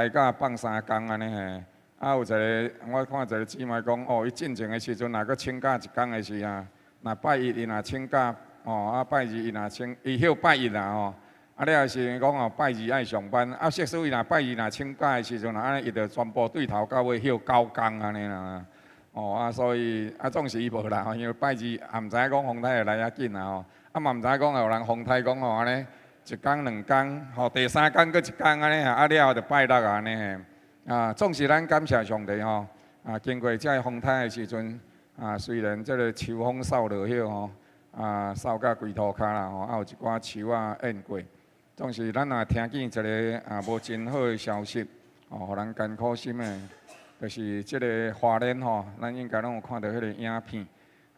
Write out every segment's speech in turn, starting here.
假放3工按呢嘿。啊，有一个我看一个姊妹講，哦，伊進前的時陣若閣請假一工的時啊，若拜一伊若請假，哦，啊拜二伊若請，伊歇拜一啦吼。啊了後時講哦，拜二愛上班，啊，說使伊若拜二若請假的時陣，按呢伊就全部對頭到尾歇9工按呢啦。哦啊，所以啊，總是伊無啦，因為拜二也毋知影講風颱會來遐緊啦吼，啊嘛毋知影講會有人風颱講吼按呢一工兩工，吼第三工閣一工按呢，啊了後就拜六按呢嘿。啊，總是咱感謝上帝吼，啊，經過這個風颱的時陣，啊，雖然這個秋風掃落葉吼，啊，掃甲規塗跤啦吼，啊有一寡樹仔淹過，總是咱若聽見一個啊無真好的消息，哦，予人艱苦心的，就是這個花蓮吼，咱應該攏有看著彼個影片，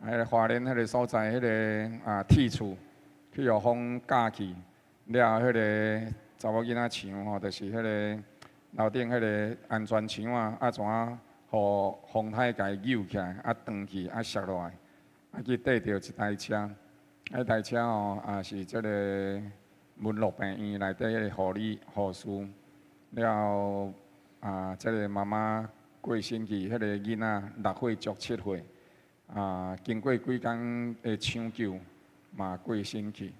啊，彼個花蓮彼個所在，彼個啊鐵厝去予風軋去，了後彼個查某囡仔牆吼，就是彼個樓頂彼個安全牆啊，啊怎啊，予風颱共伊扭起來，啊斷去，啊摔落來，啊去綴著一台車，彼台車吼也是這個文樂病院內底彼個護理護士，了後啊，這個媽媽過身去，彼個囡仔6歲足7歲，啊，經過幾工的搶救，嘛過身去。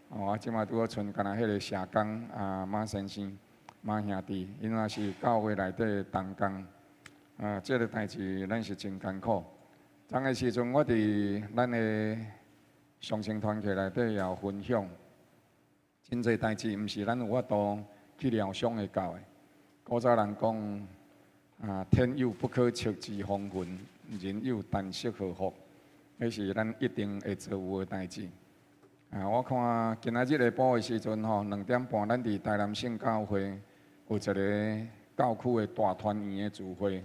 哦，啊，這馬拄好賰敢若彼個社工啊馬先生、馬兄弟，𪜶也是教會內底的同工。啊，這個代誌咱是真艱苦。昨个時陣，我佇咱的上升團契內底也有分享，真濟代誌毋是咱有法度去料想會到的。古早人講，啊，天有不可測之風雲，人有旦夕禍福，彼是咱一定會遭遇的代誌。啊，我看今仔日下晡的時陣吼，2點半，咱佇台南聖教會有一個教區的大團圓的聚會。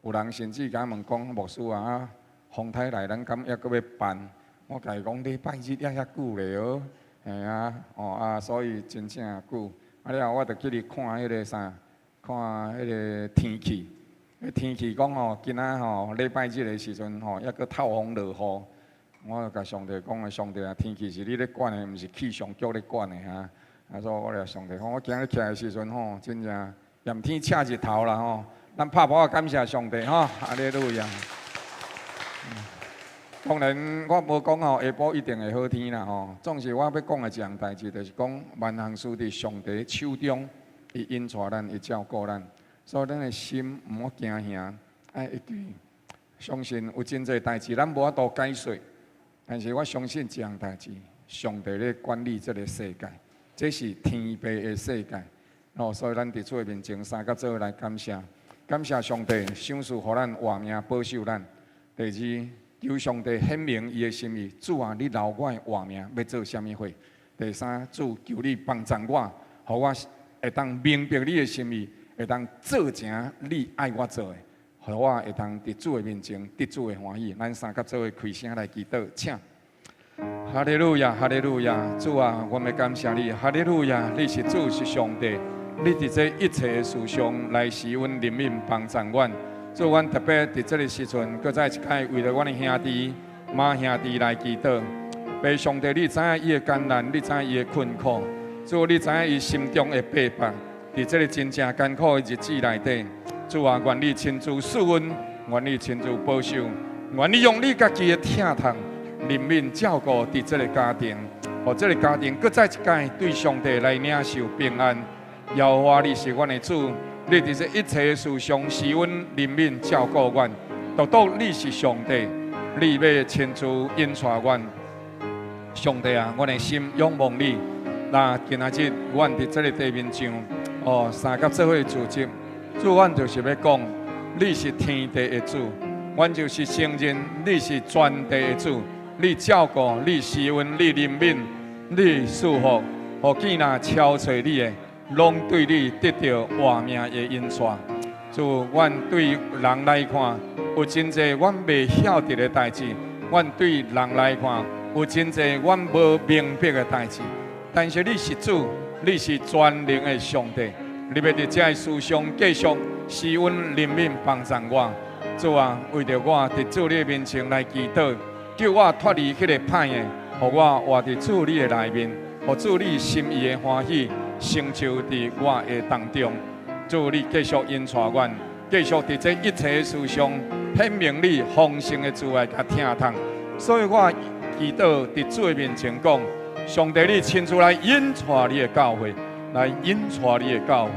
有人甚至共問講，牧師啊，風颱來，咱敢猶閣欲辦？我共伊講，禮拜日猶遐久咧哦，嘿啊，哦啊，所以真正久。啊了後，我就去咧看彼個啥，看彼個天氣。天氣講吼，今仔吼禮拜日的時陣吼，猶閣透風落雨。我就共上帝講啊，上帝啊，天氣是你咧管的，毋是氣象局咧管的哈。啊，所以我共上帝講，我今日起來的時陣吼，真正炎天赤日頭啦吼。咱拍噗仔感謝上帝吼，哈利路亞。當然，我無講吼，下晡一定會好天啦吼。總是我欲講的一項代誌，就是講萬項事佇上帝手中，伊引帶咱，伊照顧咱，所以咱的心毋好驚嚇，愛會記相信有真濟代誌，咱無法度解說。但是我相信一項代誌，上帝咧管理這個世界，這是天父的世界。哦，所以咱佇主的面前三佮做伙來感謝，感謝上帝賞賜予咱活命，保守咱。第二，求上帝顯明伊的心意，主啊，你留我的活命欲做啥物貨？第三，主求你幫助我，予我會當明白你的心意，會當做成你愛我做的，予我會當佇主的面前得主的歡喜。咱三佮做伙開聲來祈禱，請。哈利路亞，哈利路亞，主啊，我們感謝你。哈利路亞，你是主，是上帝，你佇這一切的事上來施恩憐憫幫助阮。主，阮特別佇這個時陣，閣再一擺為著阮的兄弟馬兄弟來祈禱。父上帝，你知影伊的艱難，你知影伊的困苦。主，你知影伊心中的逼迫，佇這個真正艱苦的日子內底，主啊，願你親自賜恩，願你親自保守，願你用你家己的疼痛、憐憫照顧佇這個家庭，予這個家庭閣再一擺對上帝來領受平安。耶和華，你是阮的主，你佇這一切事上施恩憐憫照顧阮，獨獨你是上帝，你欲親自引帶阮。上帝啊，阮的心仰望你。那今仔日，阮佇這個地面上，哦，三佮做伙聚集，主，阮就是欲講，你是天地的主，阮就是承認你是全地的主，你照顧，你施恩，你憐憫，你賜福，予見若超揣你的，攏對你得著活命的引帶。主，阮對人來看，有真濟阮袂曉得的代誌；阮對人來看，有真濟阮無明白的代誌。但是你是主，你是全能的上帝，你欲佇這个事上繼續施恩憐憫幫助我。主啊，為著我佇主你的面前來祈禱，救我脫離彼個歹的，予我活佇主你的內面，予主你心意的歡喜成就佇我的當中。主你繼續引帶阮，繼續佇這一切事上顯明你豐盛的慈愛佮疼痛。所以我祈禱佇主的面前講，上帝你親自來引帶你的教會，來引帶你的教會。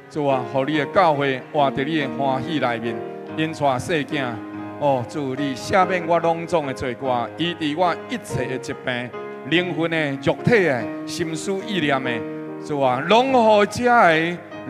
主啊，予你的教會活佇你的歡喜內面，引帶細囝。哦，主你赦免我攏總的罪過，醫治我一切的疾病，靈魂的、肉體的、心思意念的，主啊，攏予這个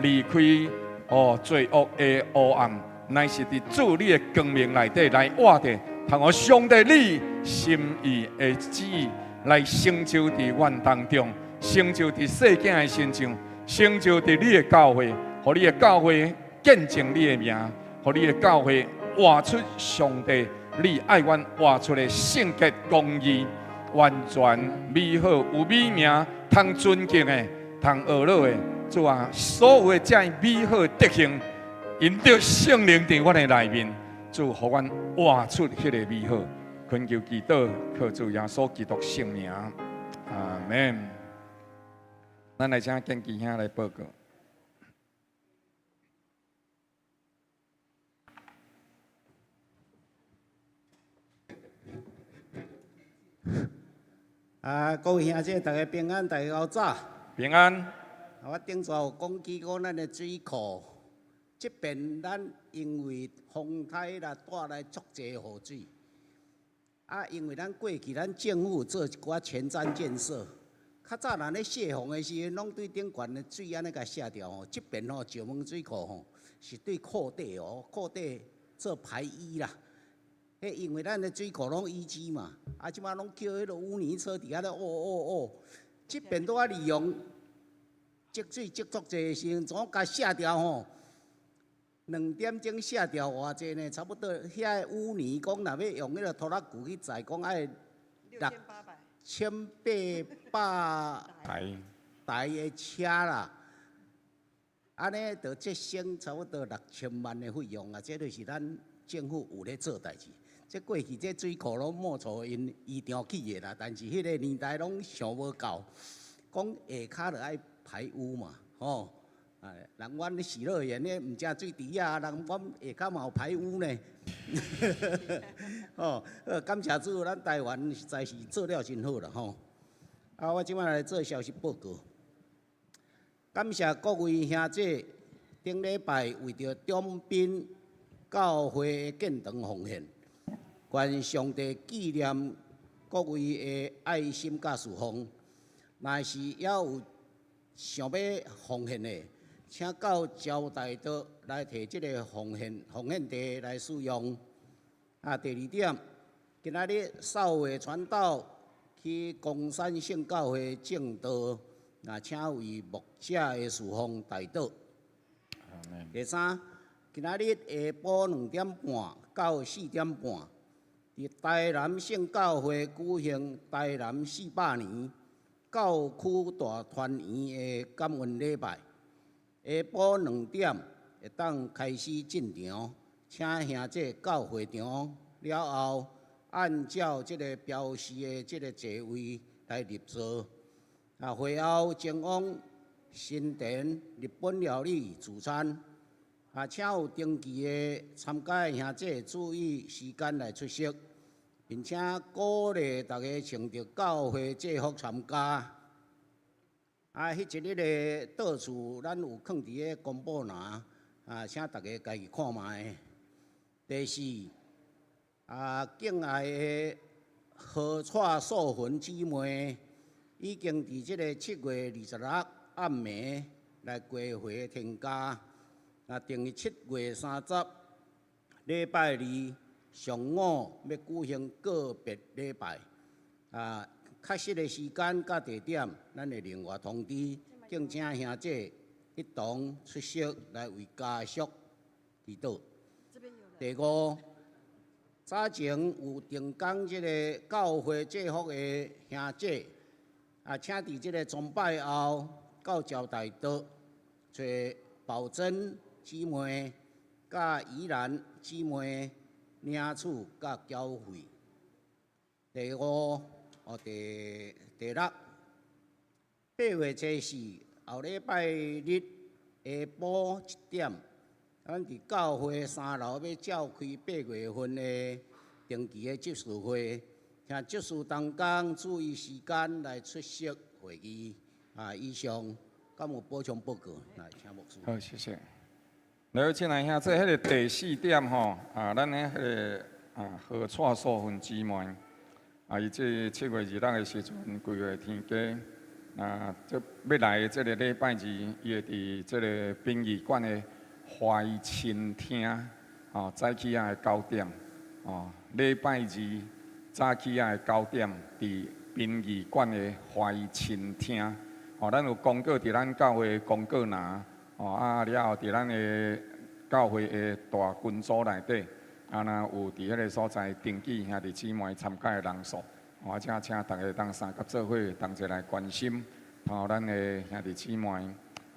離開哦罪惡的黑暗，乃是佇主你的光明內底來活著，通予上帝你心意的旨意來成就佇阮當中，成就佇細囝的身上，成就佇你的教會，予你的教會見證你的名，予你的教會活出上帝你愛阮活出的聖潔、公義、完全美好、有美名、通尊敬的、通學樂的。主啊，所有的這美好的德行，因著聖靈佇阮的內面，主予阮活出彼个美好。懇求祈禱，靠主耶穌基督聖名，阿門。咱來請建基兄來報告。啊，各位兄弟，大家平安，大家早。平安。啊，我頂逝有講起講咱的水庫，這邊咱因為風颱啦帶來足濟雨水，啊，因為咱過去咱政府做一寡前瞻建設，較早人咧泄洪的時陣，攏對頂懸的水按呢共卸掉吼。這邊吼石門水庫吼是對庫底哦，庫底做排淤啦。彼因為咱的水庫攏淤積嘛，啊，這擺攏叫彼个污泥車佇遐咧挖挖挖，這邊拄仔利用積水積足濟的時陣，總共卸掉吼。2點鐘卸掉偌濟呢？差不多遐个污泥講，若欲用彼个拖拉機去載，講愛6800台的車啦。按呢就節省差不多6000萬的費用啊！這就是咱政府有咧做代誌。這過去這水庫攏莫錯𪜶依場起的啦，但是彼个年代攏想無到，講下跤就愛排污嘛，吼！哎，人阮喜樂園咧毋食水池仔，人阮下跤嘛有排污呢。吼，感謝主，咱台灣實在是做了真好啦，吼！啊，我這擺來做消息報告。感謝各位兄弟頂禮拜為著中濱教會的建堂奉獻，願上帝紀念各位的愛心佮侍奉。若是猶有想欲奉獻的，請到招待桌來提這个奉獻袋來使用。啊，第二點，今仔日少偉傳道去岡山聖教會證道，啊，請為牧者的侍奉代禱。第三，今仔日下晡2點半到4點半，佇台南聖教會舉行台南400年教區大團圓的感恩禮拜。下晡2點會當開始進場，請兄弟到會場了後，按照這个標示的這个座位來入座。啊，會後前往新田日本料理聚餐。啊，請有登記的參加的兄弟注意時間來出席，並且鼓勵大家穿著教會制服參加。啊，彼一日的桌次，咱有囥佇个公布欄，啊，請大家家己看覓。第四，啊，敬愛的何蔡素芬姊妹，已經佇這个7月26暗暝來歸回天家。啊，定佇7月30禮拜二上午欲舉行告別禮拜。啊，確實的時間佮地點，咱會另外通知，敬請兄弟一同出席來為家屬祈禱。第五，早前有訂工這个教會制服的兄弟，啊，請佇這个崇拜後到招待桌揣寶珍姊妹、佮宜蘭姊妹領取佮繳費。第五，哦，第六，8月初四後禮拜日下晡1點，咱佇教會三樓欲召開8月份的定期的執事會，請執事同工注意時間來出席會議。啊，以上敢有補充報告？來，請牧師。好，謝謝。來，親愛兄弟，彼个第四點吼，啊，咱的彼个啊何蔡素芬姊妹，啊，伊這7月26的時陣，歸位天家，啊，這欲來的這个禮拜二，伊會佇這个殯儀館的懷親廳，吼，早起仔的9點，哦，禮拜二早起仔的九點，佇殯儀館的懷親廳，哦，咱有公告佇咱教會公告欄。哦，啊了後，佇咱的教會的大群組內底，啊，若有佇彼个所在登記兄弟姊妹參加的人數，我請請逐家當相佮做伙，同齊來關心，吼咱的兄弟姊妹。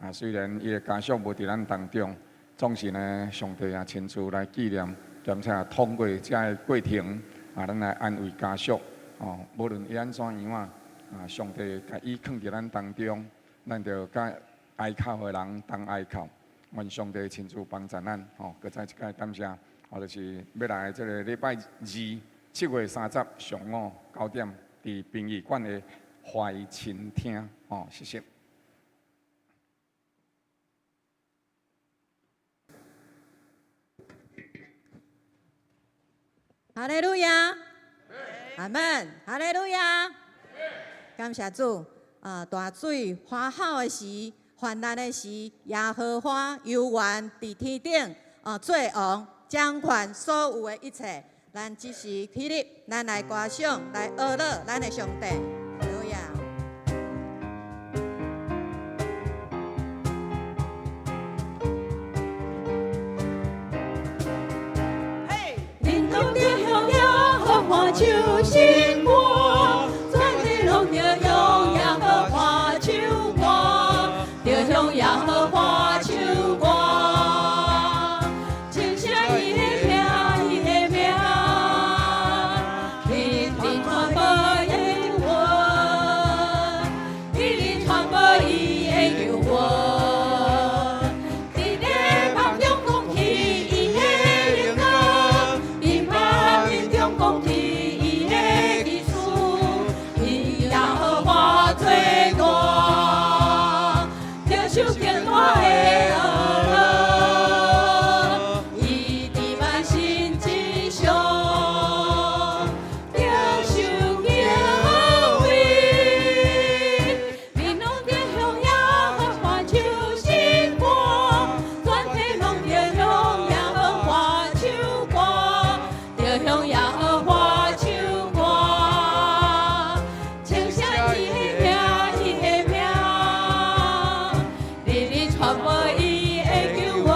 啊，雖然伊的家屬無佇咱當中，總是呢，上帝也親自來紀念，兼且通過這个過程，啊，咱來安慰家屬。哦，無論伊按怎樣啊，啊，上帝共伊囥佇咱當中，咱就佮哀哭的人同哀哭，願上帝親自幫助咱，吼，閣再一擺感謝，吼，就是欲來這个禮拜二7月30上午9點，佇殯儀館的懷親廳，吼，謝謝。哈利路亞，阿門，哈利路亞，感謝主，啊，大水歡吼的時。患難的時，耶和華猶原佇天頂，啊，做王，掌權所有的一切。咱這時起立，咱來歌頌，來呵咾咱的上帝。哈利路亞。嘿，恁攏著向耶和華唱新歌，全地攏著向耶和華唱歌。向耶和華唱歌，稱謝伊的名，伊的名，日日傳播伊的救恩，日日傳播伊的救恩。佇禮拜中講起伊的榮光，佇萬民中講起伊的奇事，伊耶和華最大。受極大的呵咾，伊佇萬神之上，得受敬畏。恁攏著向耶和華唱新歌，全體攏著向耶和華唱歌，著向耶和華唱歌，稱謝伊的名，伊的名。日日傳播伊的救恩，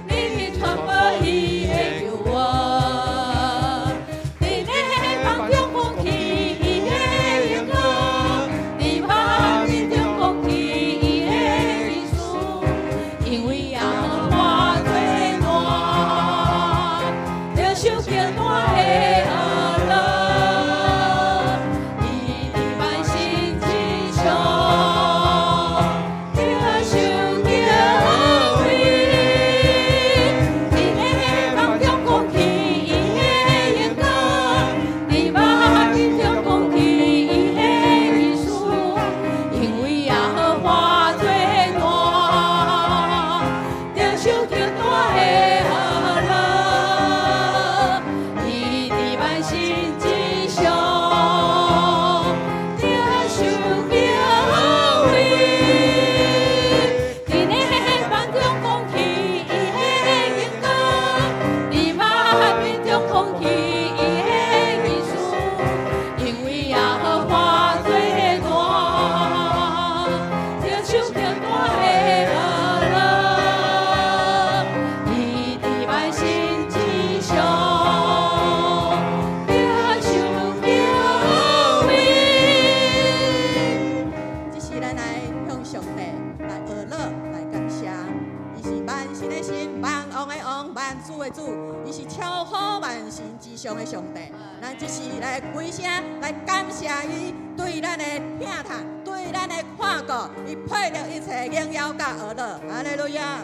日日傳播伊的救恩。佇禮拜中講起伊的榮光，佇萬民中講起伊的奇事，因為耶和華最大，得受極大的呵咾，伊佇萬神之上。得受敬畏，佇禮拜中講起伊的榮光，佇萬民中講起伊的奇事，因為耶和華最大，得受極大的呵咾，伊佇萬神之上，得受敬畏。佇禮拜中講起伊的榮光，佇萬民中講起伊的奇事，因為耶和華最大，得受極大的呵咾，伊佇萬神之上，得受敬畏。這時咱來向上帝來呵咾，來感謝。伊是萬神的神，萬王的王，萬主的主，伊是超乎萬神之上的上帝。咱這時來開聲來感謝伊對咱的疼痛，對咱的看顧，伊配著一切榮耀佮呵咾。哈利路亞，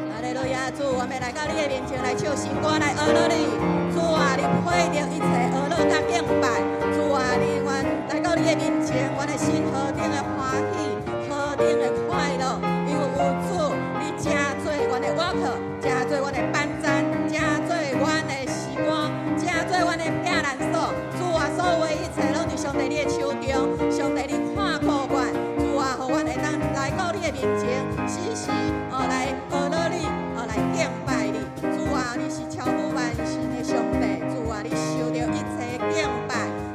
哈利路亞！主，我們來到你的面前來唱新歌來呵咾你。主啊，你配著一切呵咾佮敬拜。主啊，你阮來到你的面前，阮的心何等的歡喜，何等的快樂，因為有主，你成做阮的倚靠，成做阮的挽棧，成做阮的時光，成做阮的避難所。主啊，所有的一切攏佇上帝你的手中，上帝你看顧阮。主啊，予阮會當來到你的面前，時時哦來呵咾你，哦來敬拜你。主啊，你是超乎萬神的上帝。主啊，你受著一切敬拜。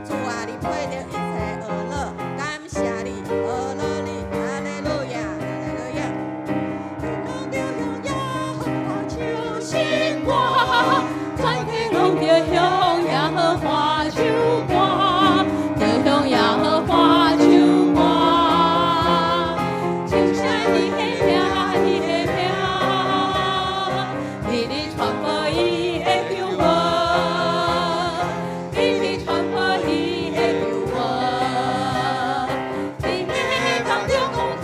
主啊，你配著一切呵咾，感謝你，呵咾你，哈利路亞，哈利路亞。攏著向耶和華唱新歌，全天攏著向耶和華唱歌，著向耶和華唱歌。稱謝伊的名，伊的名，日日傳播伊的救恩，日日傳播伊的救恩。佇黑暗中講起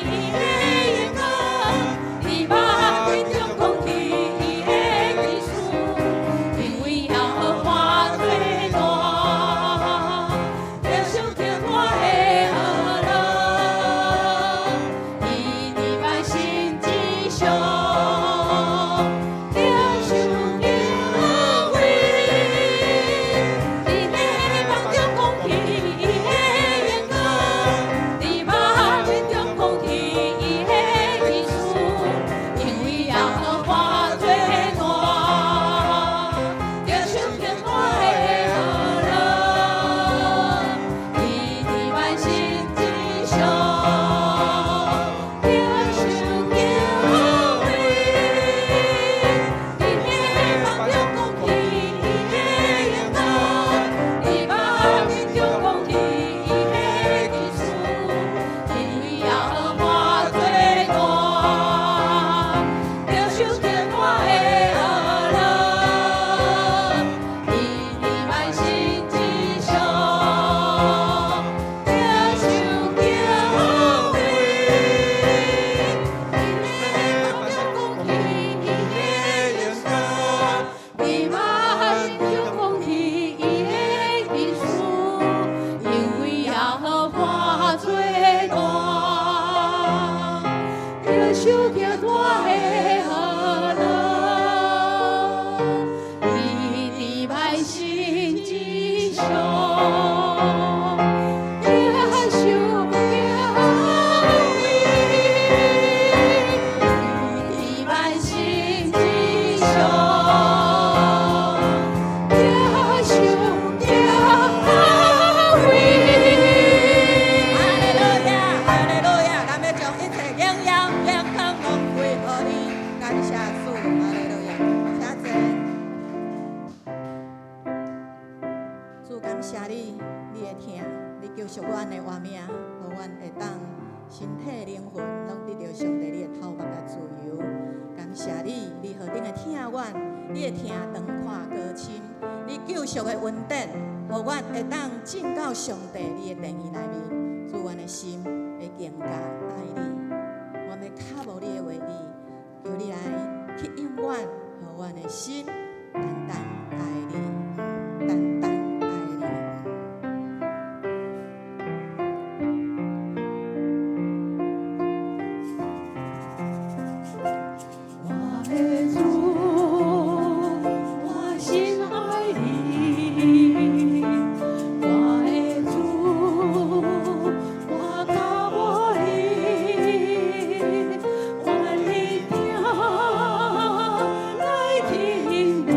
伊的榮光，佇萬民中講起伊的奇事，因為耶和華最大，得受極大的呵咾，伊佇萬神之上，得受敬畏。佇黑暗中講起伊的榮光，佇萬民中講起伊的奇事，因為耶和華最大，得受極大的呵咾，伊佇萬神之上，得受敬畏。佇黑暗中講起伊的榮光，佇萬民中講起伊的奇事，因為耶和華最大，得受極大的呵咾，伊佇萬神之上，得受敬畏。佇黑暗中講起伊的榮光，佇萬民中講起伊的奇事，因為耶和華最大，得受極大的呵咾，伊佇萬神之上，得受敬畏。伊佇萬神之上，得受敬畏。哈利路亞，哈利路亞！咱欲將一切榮耀、榮光攏歸予你，感謝主，哈利路亞！請坐。主感謝你，你的疼，你救贖阮的活命，予阮會當身體靈魂攏得著上帝你的透目佮自由。感謝你，你何等的疼阮，你的疼長闊高深，你救贖的恩典，予阮會當進到上帝你的殿宇內面。主，阮的心會更加愛你，阮欲渴慕你的話語，求你來吸引阮，予阮的心單單愛你，單單愛你。我的主，我心愛你，我的主，我渴慕你，願你聽來聽我。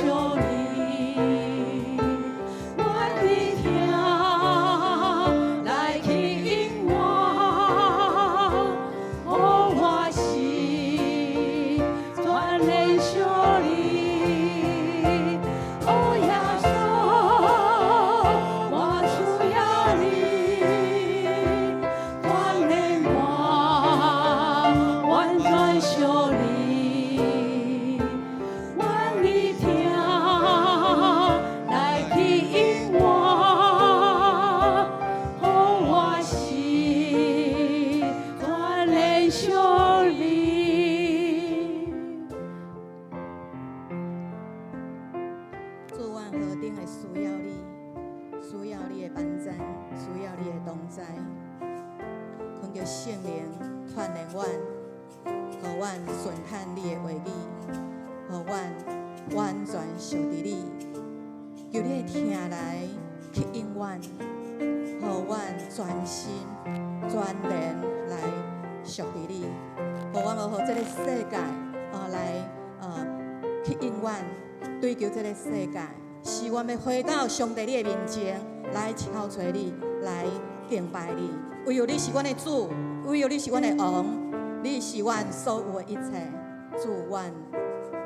屬你，願你疼來吸引我，予我心全然屬你。哦，耶穌，我需要你，鍛鍊我，完全屬你。願你疼來吸引我，予我心全然屬你。主，阮何等的需要你，需要你的幫贊，需要你的同在。懇求聖靈鍛鍊阮，予阮順趁你的話語，予阮完全屬佇你。求你的疼來吸引阮，予阮全心全靈來屬佇你，予阮無予這个世界哦來吸引阮，追求這个世界，是阮欲回到上帝你的面前來朝揣你，來敬拜你。唯有你是阮的主，唯有你是阮的王，你是阮所有的一切。主，阮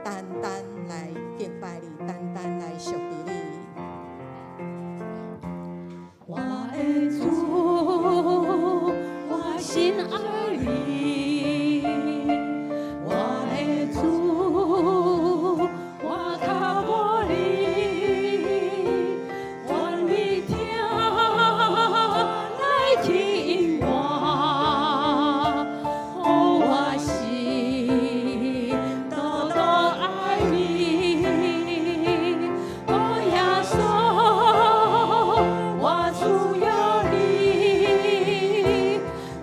單單來敬拜你，單單來屬佇你。我的主，我心愛你，我的主，我靠無你，願你疼來吸引我，予我心多多愛你，哦，耶穌，我需要你，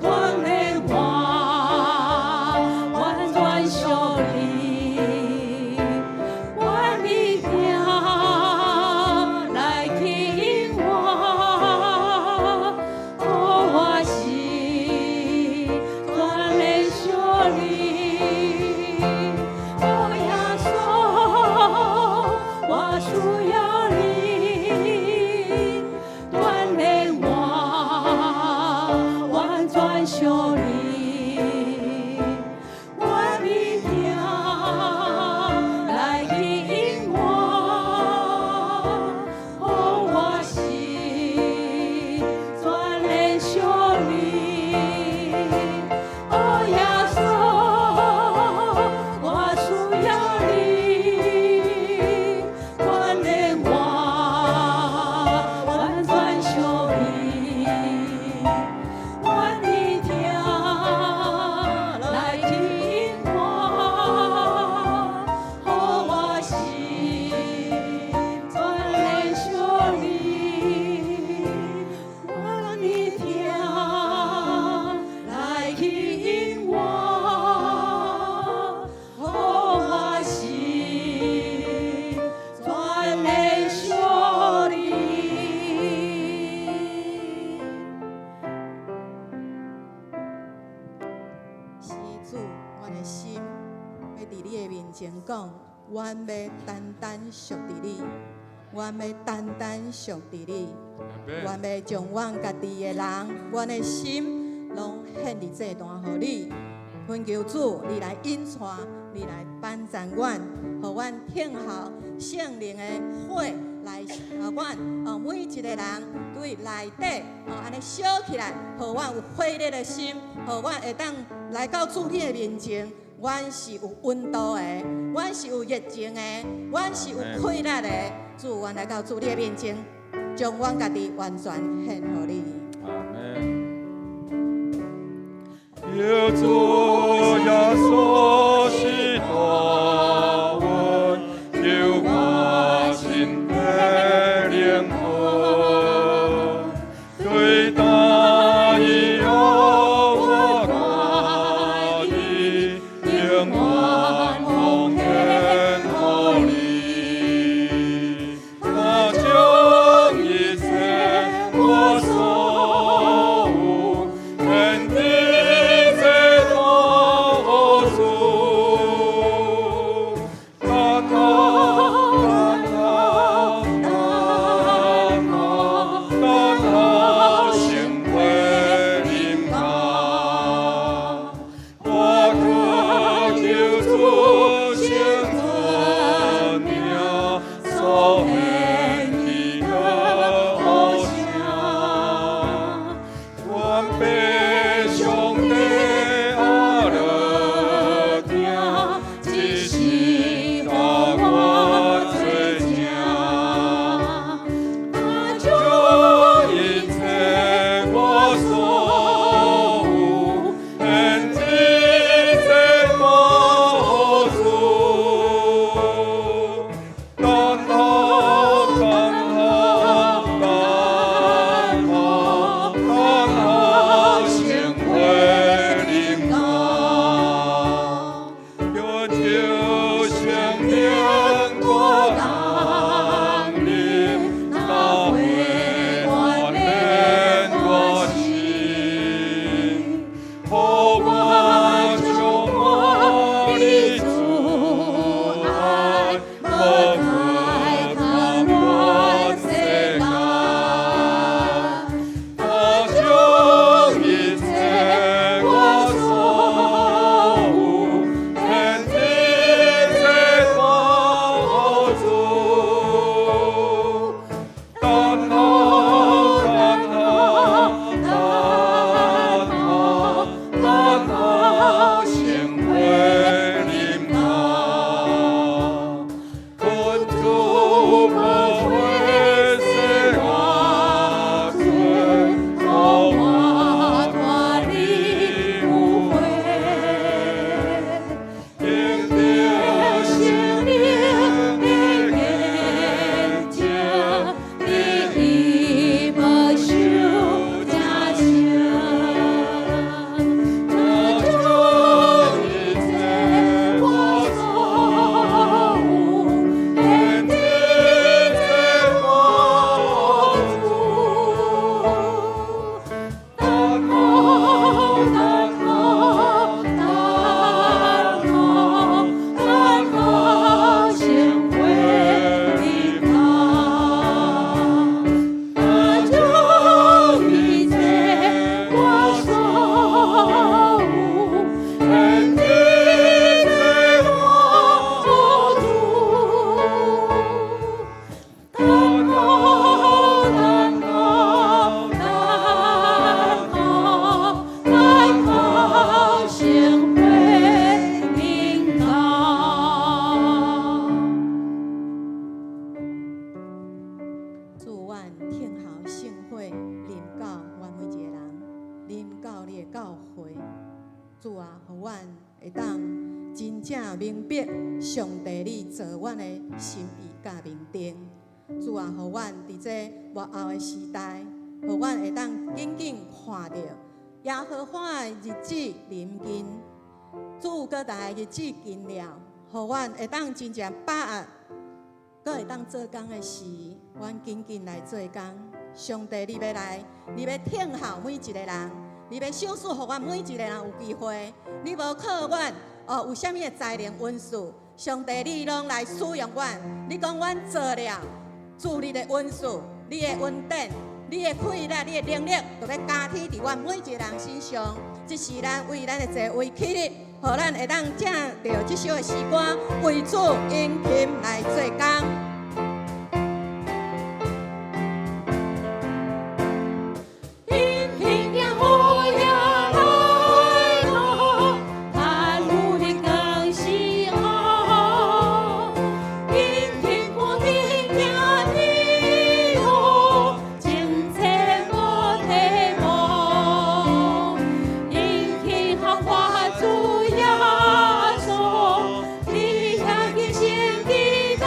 鍛鍊我，完全屬你，願你疼來吸引我，予我心全然屬你，哦，耶穌，我需要你，鍛鍊我，完全屬你，願你疼來吸引我，予我心全然屬你，哦，耶穌，我需要你，鍛鍊我，完全屬你，願你疼來吸引我，予我心全然屬你，願你疼來吸引我，予我心全然屬你。是主，阮的心欲佇你的面前講，阮欲單單屬佇你，阮欲單單屬佇你，阮欲將阮家己的人，阮的心攏獻佇祭壇予你。懇求主，你來引帶，你來幫贊阮，予阮聽候聖靈的火來予阮哦，每一個人對內底哦，按呢燒起來，予阮有火熱的心，予阮會當來到主你的面前。阮是有溫度的，阮是有熱情的，阮是有氣力的。主，阮來到主你的面前，將阮家己完全獻予你。阿門。求主耶穌是大恩，救我身體靈魂，對大義予我家己，永遠奉獻予你。我將一生我所有，獻佇祭壇予主。平大降臨，那會願憐我心，予我充滿你慈愛，無再貪戀世間，他將一切我所有，獻佇這大寶座。等候，等候，等候，等候聖火臨到，懇主保血洗我罪，予我脫離污穢。迎著聖靈的驗證，你已保守這聖，他將一切我所有，獻佇這寶座。等候，等候，等候，等候聖火臨到，他將一切我所有，獻佇這寶座。等候，等候，等候，等候聖火臨到。主，阮聽候聖火臨到阮每一个人，臨到你的教會。主啊，予阮會當真正明白上帝你做阮的心意佮命定。主啊，予阮佇這末後的時代，予阮會當緊緊看著耶和華的日子臨近，主閣來的日子近了，予阮會當真正把握，閣會當做工的時，阮緊緊來做工。上帝，你欲來，你欲聽候每一个人，你欲賞賜予阮每一个人有機會。你無靠阮哦，有啥物的才能恩賜，上帝你攏來使用阮。你講阮做了，主你的恩賜，你的恩典，你的氣力，你的能力，都欲加添佇阮每一个人身上。這是咱為咱的座位起立，予咱會當藉著這首的詩歌，為主殷勤來做工。殷勤的火焰來到，貪污的更是好。殷勤看天行天路，情切無退步。殷勤效法主耶穌，你遐見聖基督。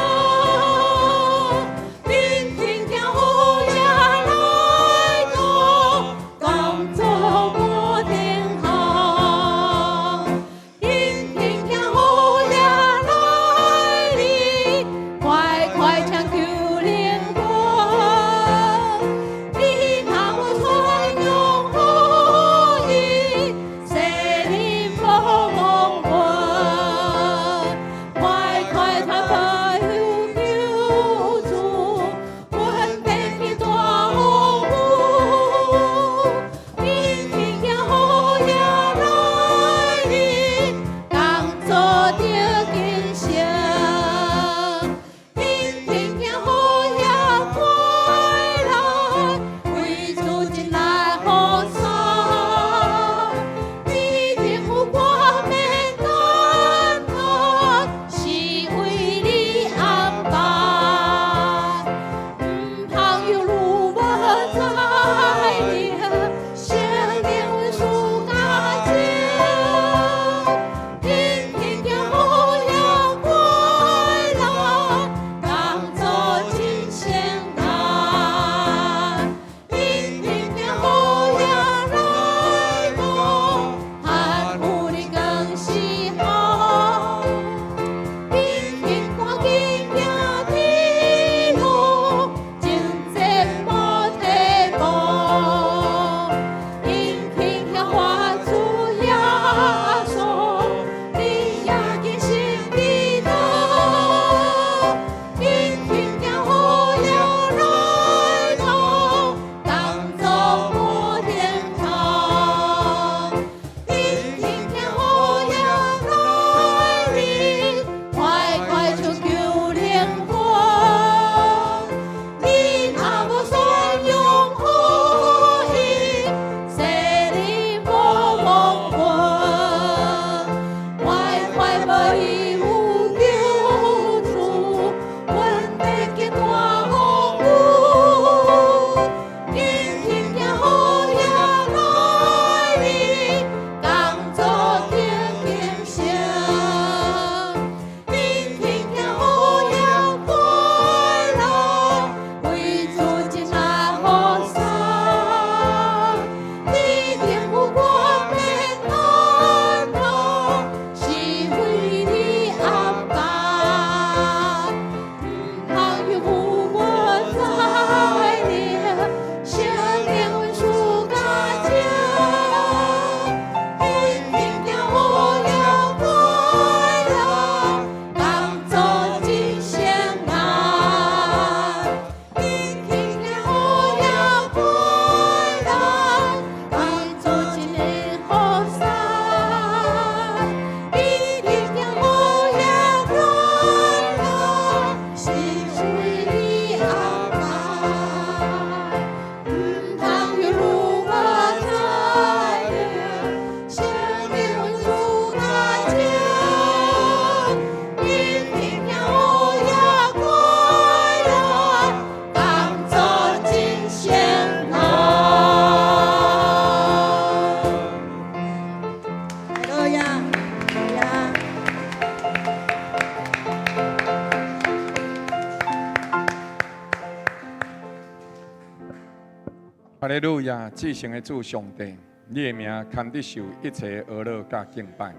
哈利路亞！至聖的主上帝，你的名堪得受一切呵咾佮敬拜。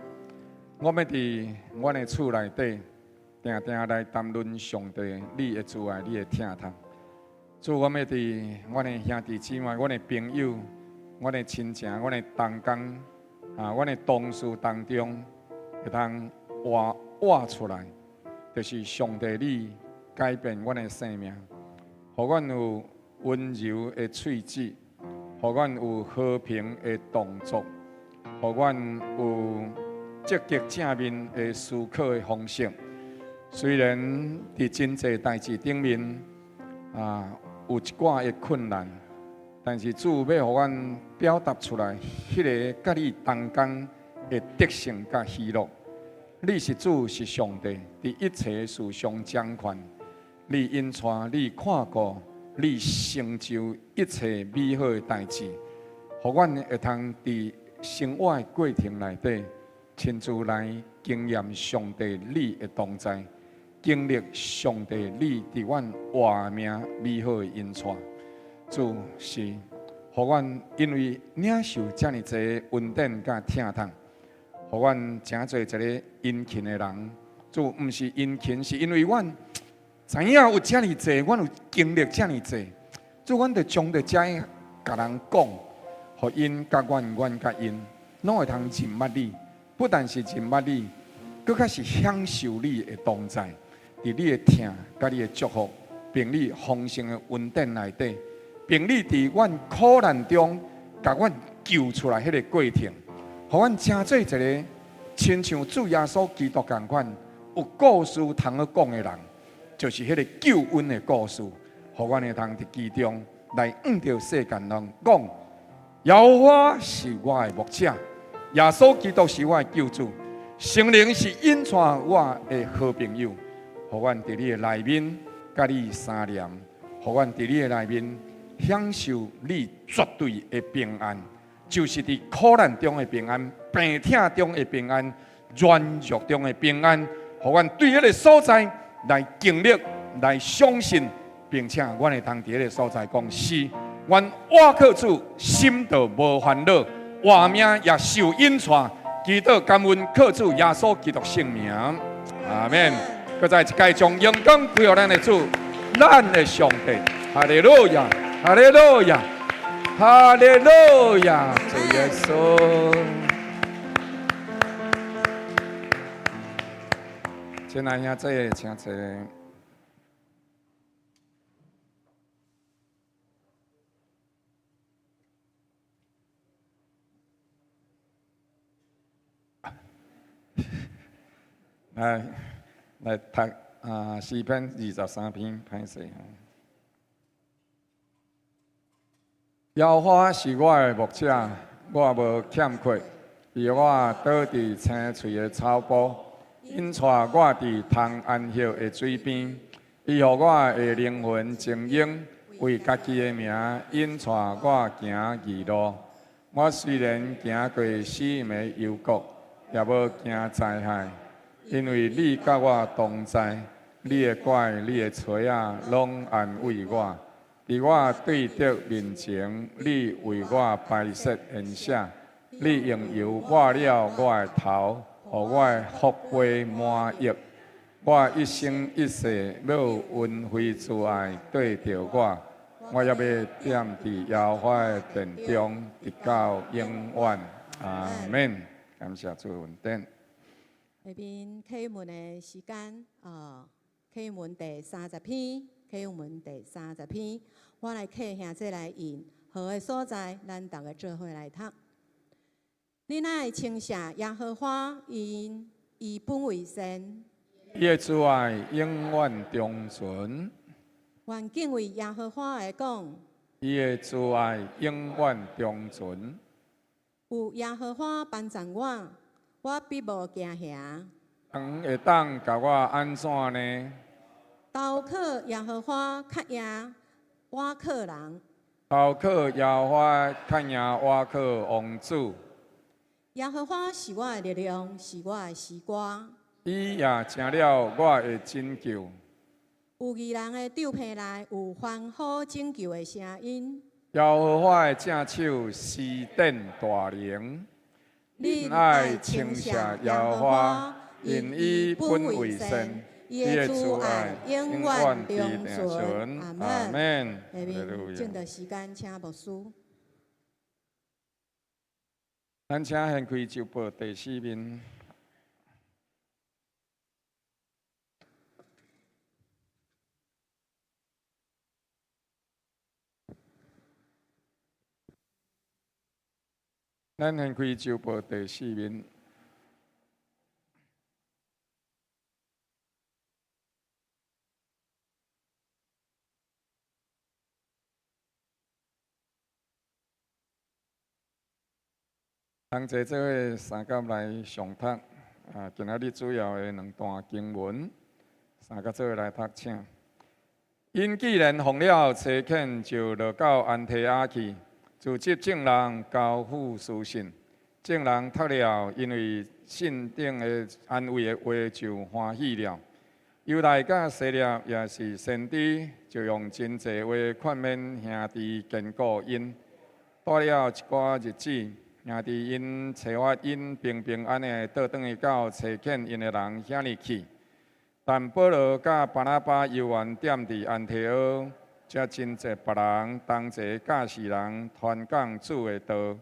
我欲佇阮的厝內底，定定來談論上帝你的慈愛、你的疼痛。主，我欲佇阮的兄弟姊妹、阮的朋友、阮的親情、阮的同工啊、阮的同事當中，會當活活出來，就是上帝你改變阮的生命，予阮有溫柔的喙舌，予阮有和平的動作，予阮有積極正面的思考的方式。雖然佇真濟代誌頂面啊有一寡的困難，但是主欲予阮表達出來，彼个佮你同工的得勝佮喜樂。你是主，是上帝，佇一切事上掌權。你引帶，你看顧，你成就一切美好的代誌，予阮會通佇生活的過程內底，親自來經驗上帝你的同在，經歷上帝你佇阮活命美好的引帶。主是，予阮因為領受遮爾濟恩典佮疼痛，予阮成做一个殷勤的人。主毋是殷勤，是因為阮知影有遮爾濟，阮有經歷遮爾濟，主，阮就將著遮共人講，予𪜶佮阮，阮佮𪜶，攏會通認捌你。不但是認捌你，閣較是享受你的同在，佇你的疼佮你的祝福，並你豐盛的恩典內底，並你佇阮苦難中共阮救出來彼个過程，予阮成做一个親像主耶穌基督仝款有故事通好講的人，就是彼个救恩的故事，予阮會通佇其中來向著世間人講：耶和華是我的牧者，耶穌基督是我的救主，聖靈是引帶我的好朋友，予阮佇你的內面佮你相連，予阮佇你的內面享受你絕對的平安，就是佇苦難中的平安、病痛中的平安、軟弱中的平安，予阮對彼个所在來經歷、來相信，並且阮會通佇彼个所在講是，阮倚靠主，心就無煩惱，活命也受引帶。祈禱感恩，靠主耶穌基督聖名，阿們。閣再一擺將榮光歸予咱的主，咱的上帝，哈利路亞，哈利路亞，哈利路亞，主耶穌。親愛兄弟，請坐。來來讀啊，詩篇23篇，歹勢。耶和華是我的牧者，我無欠缺。伊予我倒佇青翠的草埔，引帶我佇通安歇的水邊。伊予我的靈魂晶瑩，為家己的名引帶我行義路。我雖然行過死蔭的幽谷，也無驚災害，因為你佮我同在，你的拐、你的錘仔，攏安慰我。佇我對敵面前，你為我擺設筵席，你用油抹了我的頭，予我的福杯滿溢。我一生一世欲有恩惠慈愛綴著我，我猶欲踮佇耶和華的殿中，直到永遠。阿們。感謝主恩典。下面啟文的時間，哦，啟文第30篇，啟文第三十篇，我來請兄弟來引，好的所在，咱逐家做伙來讀。恁愛稱謝耶和華，因伊本為善。伊的慈愛永遠長存。願敬畏耶和華的講。伊的慈愛永遠長存。有耶和華幫助我，我必無驚嚇。人會當共我按怎呢？投靠耶和華較贏倚靠人。投靠耶和華較贏倚靠王子。耶和華是我的力量，是我的詩歌。伊也成了我的拯救。有義人的帳棚內有歡呼拯救的聲音。耶和華的正手施展大能，恁愛愛稱謝稱謝耶耶和華和華，因因伊本伊本為善為善，伊伊的慈的慈愛愛永永遠遠長長存。存。阿阿們。們。下哈利路面剩亞。的時間，請牧師。咱請掀開週報第四面。咱掀開週報第四面。同齊做伙三甲來誦讀啊，今仔日主要的兩段經文，三甲做伙來讀，請。𪜶既然奉了差遣，就落到安提阿去，組織眾人交付書信。眾人讀了，因為信頂的安慰的話，就歡喜了。猶大佮西勒也是先知，就用真濟話勸勉兄弟，堅固𪜶。過了一寡日子，兄弟𪜶策劃𪜶平平安安的倒轉去到差遣𪜶的人遐裡去。但保羅佮巴拿巴猶原踮佇安提阿，遮真濟別人同齊教示人，傳講主的道。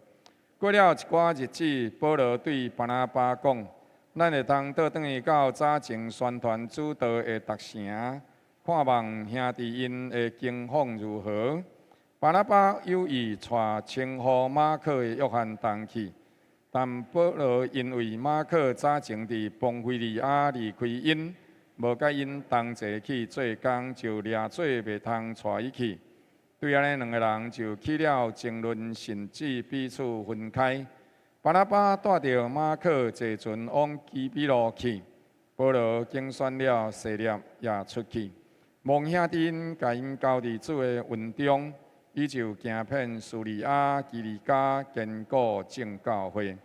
過了一寡日子，保羅對巴拿巴講：咱會通倒轉去到早前宣傳主道的逐城，看望兄弟𪜶的境況如何。巴拿巴有意帶稱呼馬可的約翰同去，但保羅因為馬可早前佇磅非利亞離開𪜶，無佮𪜶同齊去做工，就掠做袂通帶伊去。對按呢，兩個人就起了爭論，甚至彼此分開。巴拿巴帶著馬可坐船往基比路去，保羅揀選了西勒也出去，望兄弟𪜶共𪜶交佇主的恩中，伊就行遍敘利亞、基利家，堅固眾教會。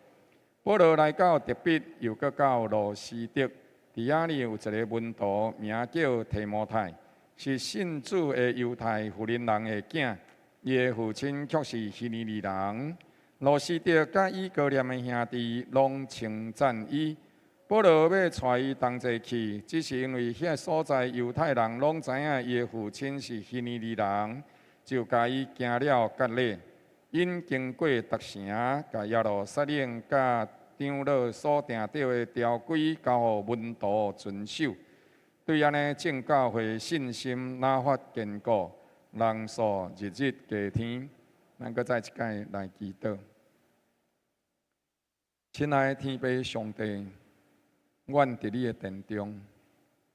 保羅來到特庇，又閣到路司得，佇遐裡有一个門徒，名叫提摩太，是信主的猶太婦人人的囝，伊的父親卻是希利尼人。路司得佮以哥念的兄弟攏稱讚伊。保羅欲帶伊同齊去，只是因為彼所在猶太人攏知影伊的父親是希利尼人，就共伊行了割禮。𪜶經過逐城，共耶路撒冷佮長老所定著的條規交予門徒遵守。對按呢，眾教會信心愈發堅固，人數日日加添。咱閣再一擺來祈禱。親愛的天父上帝，阮佇你的殿中，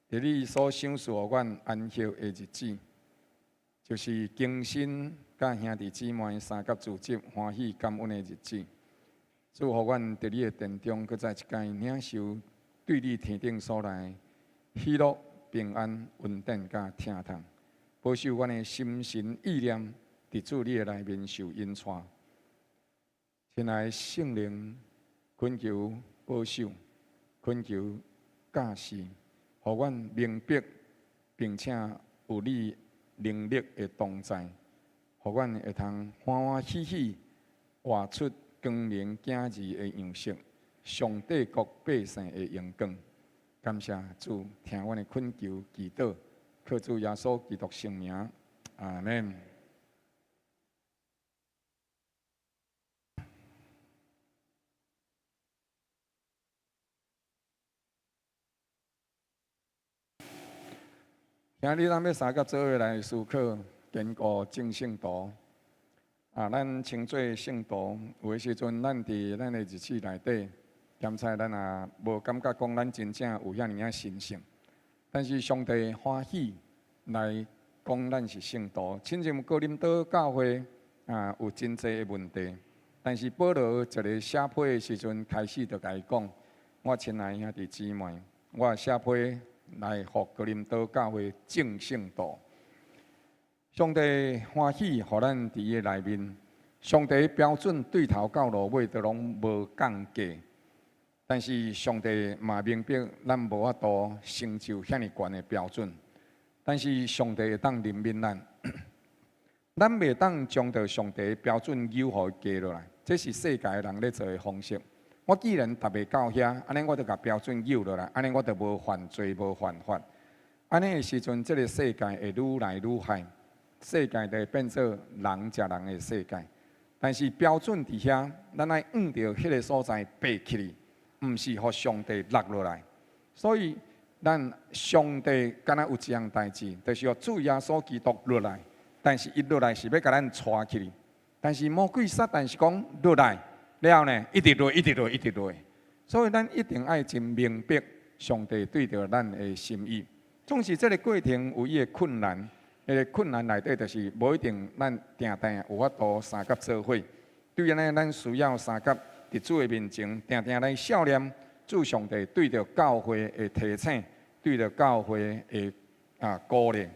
佇你所賞賜予阮安息的日子，就是更新佮兄弟姊妹相佮組織歡喜感恩的日子。主，予阮佇你的殿中，閣再一擺領受對你天頂所來喜樂、平安、恩典佮疼痛，保守阮的心神意念，佇主你的內面受引帶。親愛的聖靈，懇求保守，懇求教示，予阮明白，並且有你能力的同在，予阮會通歡歡喜喜活出光明囝兒的樣式，上帝國百姓的榮光。感謝主，聽阮的懇求祈禱，靠主耶穌基督聖名，阿們。今日咱欲相佮做伙來思考堅固眾聖徒。啊，咱稱做聖徒，有的時陣咱佇咱的日子內底，檢查咱也無感覺講咱真正有遐爾仔神聖。但是上帝歡喜來講咱是聖徒。親像哥林多教會啊，有真濟的問題，但是保羅一个寫批的時陣，開始就共伊講：我親愛兄弟姊妹，我寫批來予哥林多教會眾聖徒。上帝歡喜予咱佇伊的內面，上帝標準對頭到落尾都攏無降低。但是上帝嘛明白咱無法度成就遐爾懸的標準，但是上帝會當憐憫咱。咱袂當將著上帝的標準扭予伊加落來，這是世界人咧做的方式。我既然達袂到遐，按呢我就共標準扭落來，按呢我就無犯罪、無犯法。按呢的時陣，這个世界會愈來愈歹，世界就會變做人食人的世界。但是標準佇遐，咱愛向著彼个所在爬起去，毋是予上帝落落來。所以，咱上帝敢若有一項代誌，就是予主耶穌基督落來。但是伊落來是欲共咱帶起去。但是魔鬼撒旦是講落來了後呢，一直落，一直落，一直落。所以咱一定愛真明白上帝對著咱的心意。總是這个過程有伊的困難，彼个困難內底就是無一定咱定定有法度相佮做伙。對按呢，咱需要相佮佇主的面前，定定來數念主上帝對著教會的提醒，對著教會的鼓勵。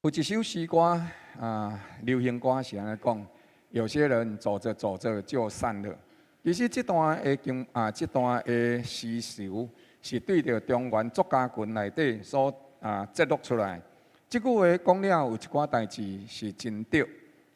有一首詩歌啊，流行歌是按呢講：有些人走著走著就散了。其實這段的經啊，這段的詩詞是對著中原作家群內底所節錄出來。這句話講了有一寡代誌是真對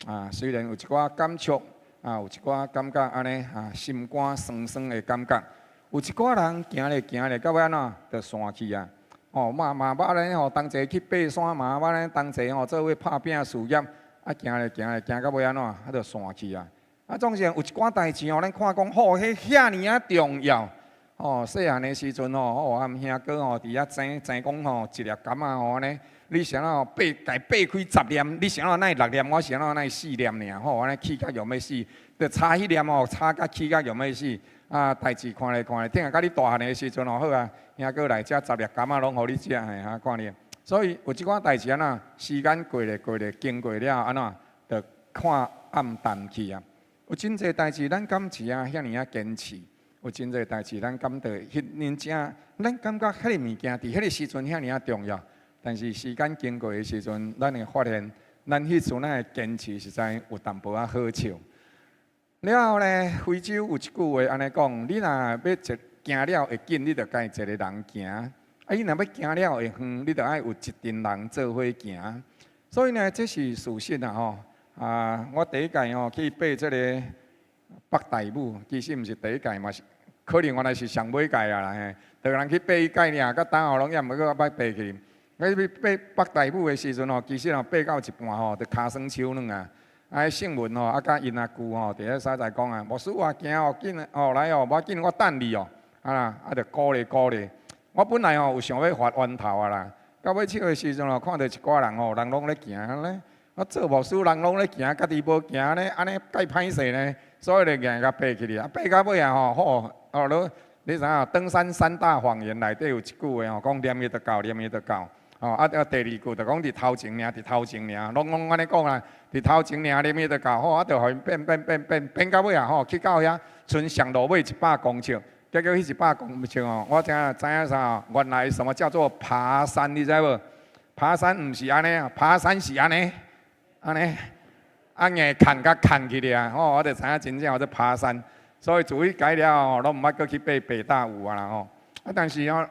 啊，雖然有一寡感觸啊，有一寡感覺按呢啊，心肝酸酸的感覺。有一寡人行咧行咧，到尾按怎就散去啊。哦，嘛嘛捌咧吼，同齊去爬山嘛捌咧同齊吼，做伙拍拚事業，啊，行咧行咧，行到尾按怎，啊，就散去啊。啊，總是有一寡代誌吼，咱看講吼，彼遐爾仔重要。哦，細漢的時陣吼，哦，啊，兄哥吼，佇遐爭爭講吼，一粒柑仔吼按呢，你啥吼爬共爬開十粒，你啥哪會六粒，我啥哪會四粒爾吼，按呢氣甲欲欲死，就差彼粒吼，差甲氣甲欲欲死。啊，代誌看咧看咧，等下佮你大漢的時陣吼，好啊，兄哥來遮十粒柑仔攏予你食嘿，哈看你。所以有這寡代誌按怎，時間過咧過咧，經過了按怎，就看暗淡去啊。有真濟代誌，咱敢是啊遐爾仔堅持；有真濟代誌，咱感覺彼爾正，咱感覺彼个物件佇彼个時陣遐爾仔重要。但是時間經過的時陣，咱會發現，咱彼陣咱的堅持實在有淡薄仔好笑。了後呢，非洲有一句話按呢講：你若欲行了會緊，你就共一个人行；啊，你若欲行了會遠，你就愛有一陣人做伙行。所以呢，這是事實啊！吼啊，我第一屆吼去爬這个北大武，其實毋是第一屆嘛，是可能原來是上尾屆啊啦嘿。逐个人去爬彼屆爾，到今吼攏猶毋閣捌爬去。我去爬北大武的時陣吼，其實吼爬到一半吼，就跤酸手軟啊。啊，彼聖文吼，啊，佮𪜶阿舅吼，佇彼所在講啊，牧師啊，行哦，緊哦，來哦，無要緊，我等你哦。啊啦，啊，就鼓勵鼓勵。我本來吼有想欲發彎頭啊啦，到尾手的時陣吼，看著一寡人吼，人攏咧行咧，我做牧師人攏咧行，家己無行咧，按呢介歹勢呢，所以就硬共爬起去啊，爬到尾啊吼，好哦，你知影登山三大謊言內底有一句話吼，講念伊就到，念伊就到。哦，啊，啊，第二句就講佇頭前爾，佇頭前爾，攏攏按呢講啦，佇頭前爾，念伊就到，吼，啊，就予𪜶變變變變變到尾啊，吼，去到遐，賰上路尾一百公尺，結果彼一百公尺吼，我才知影啥？原來什麼叫做爬山，你知無？爬山毋是按呢啊，爬山是按呢，按呢，啊硬牽共牽起來啊，吼，我就知影真正叫做爬山。所以自彼改了後，攏毋捌閣去爬北大武啊啦吼。啊，但是吼。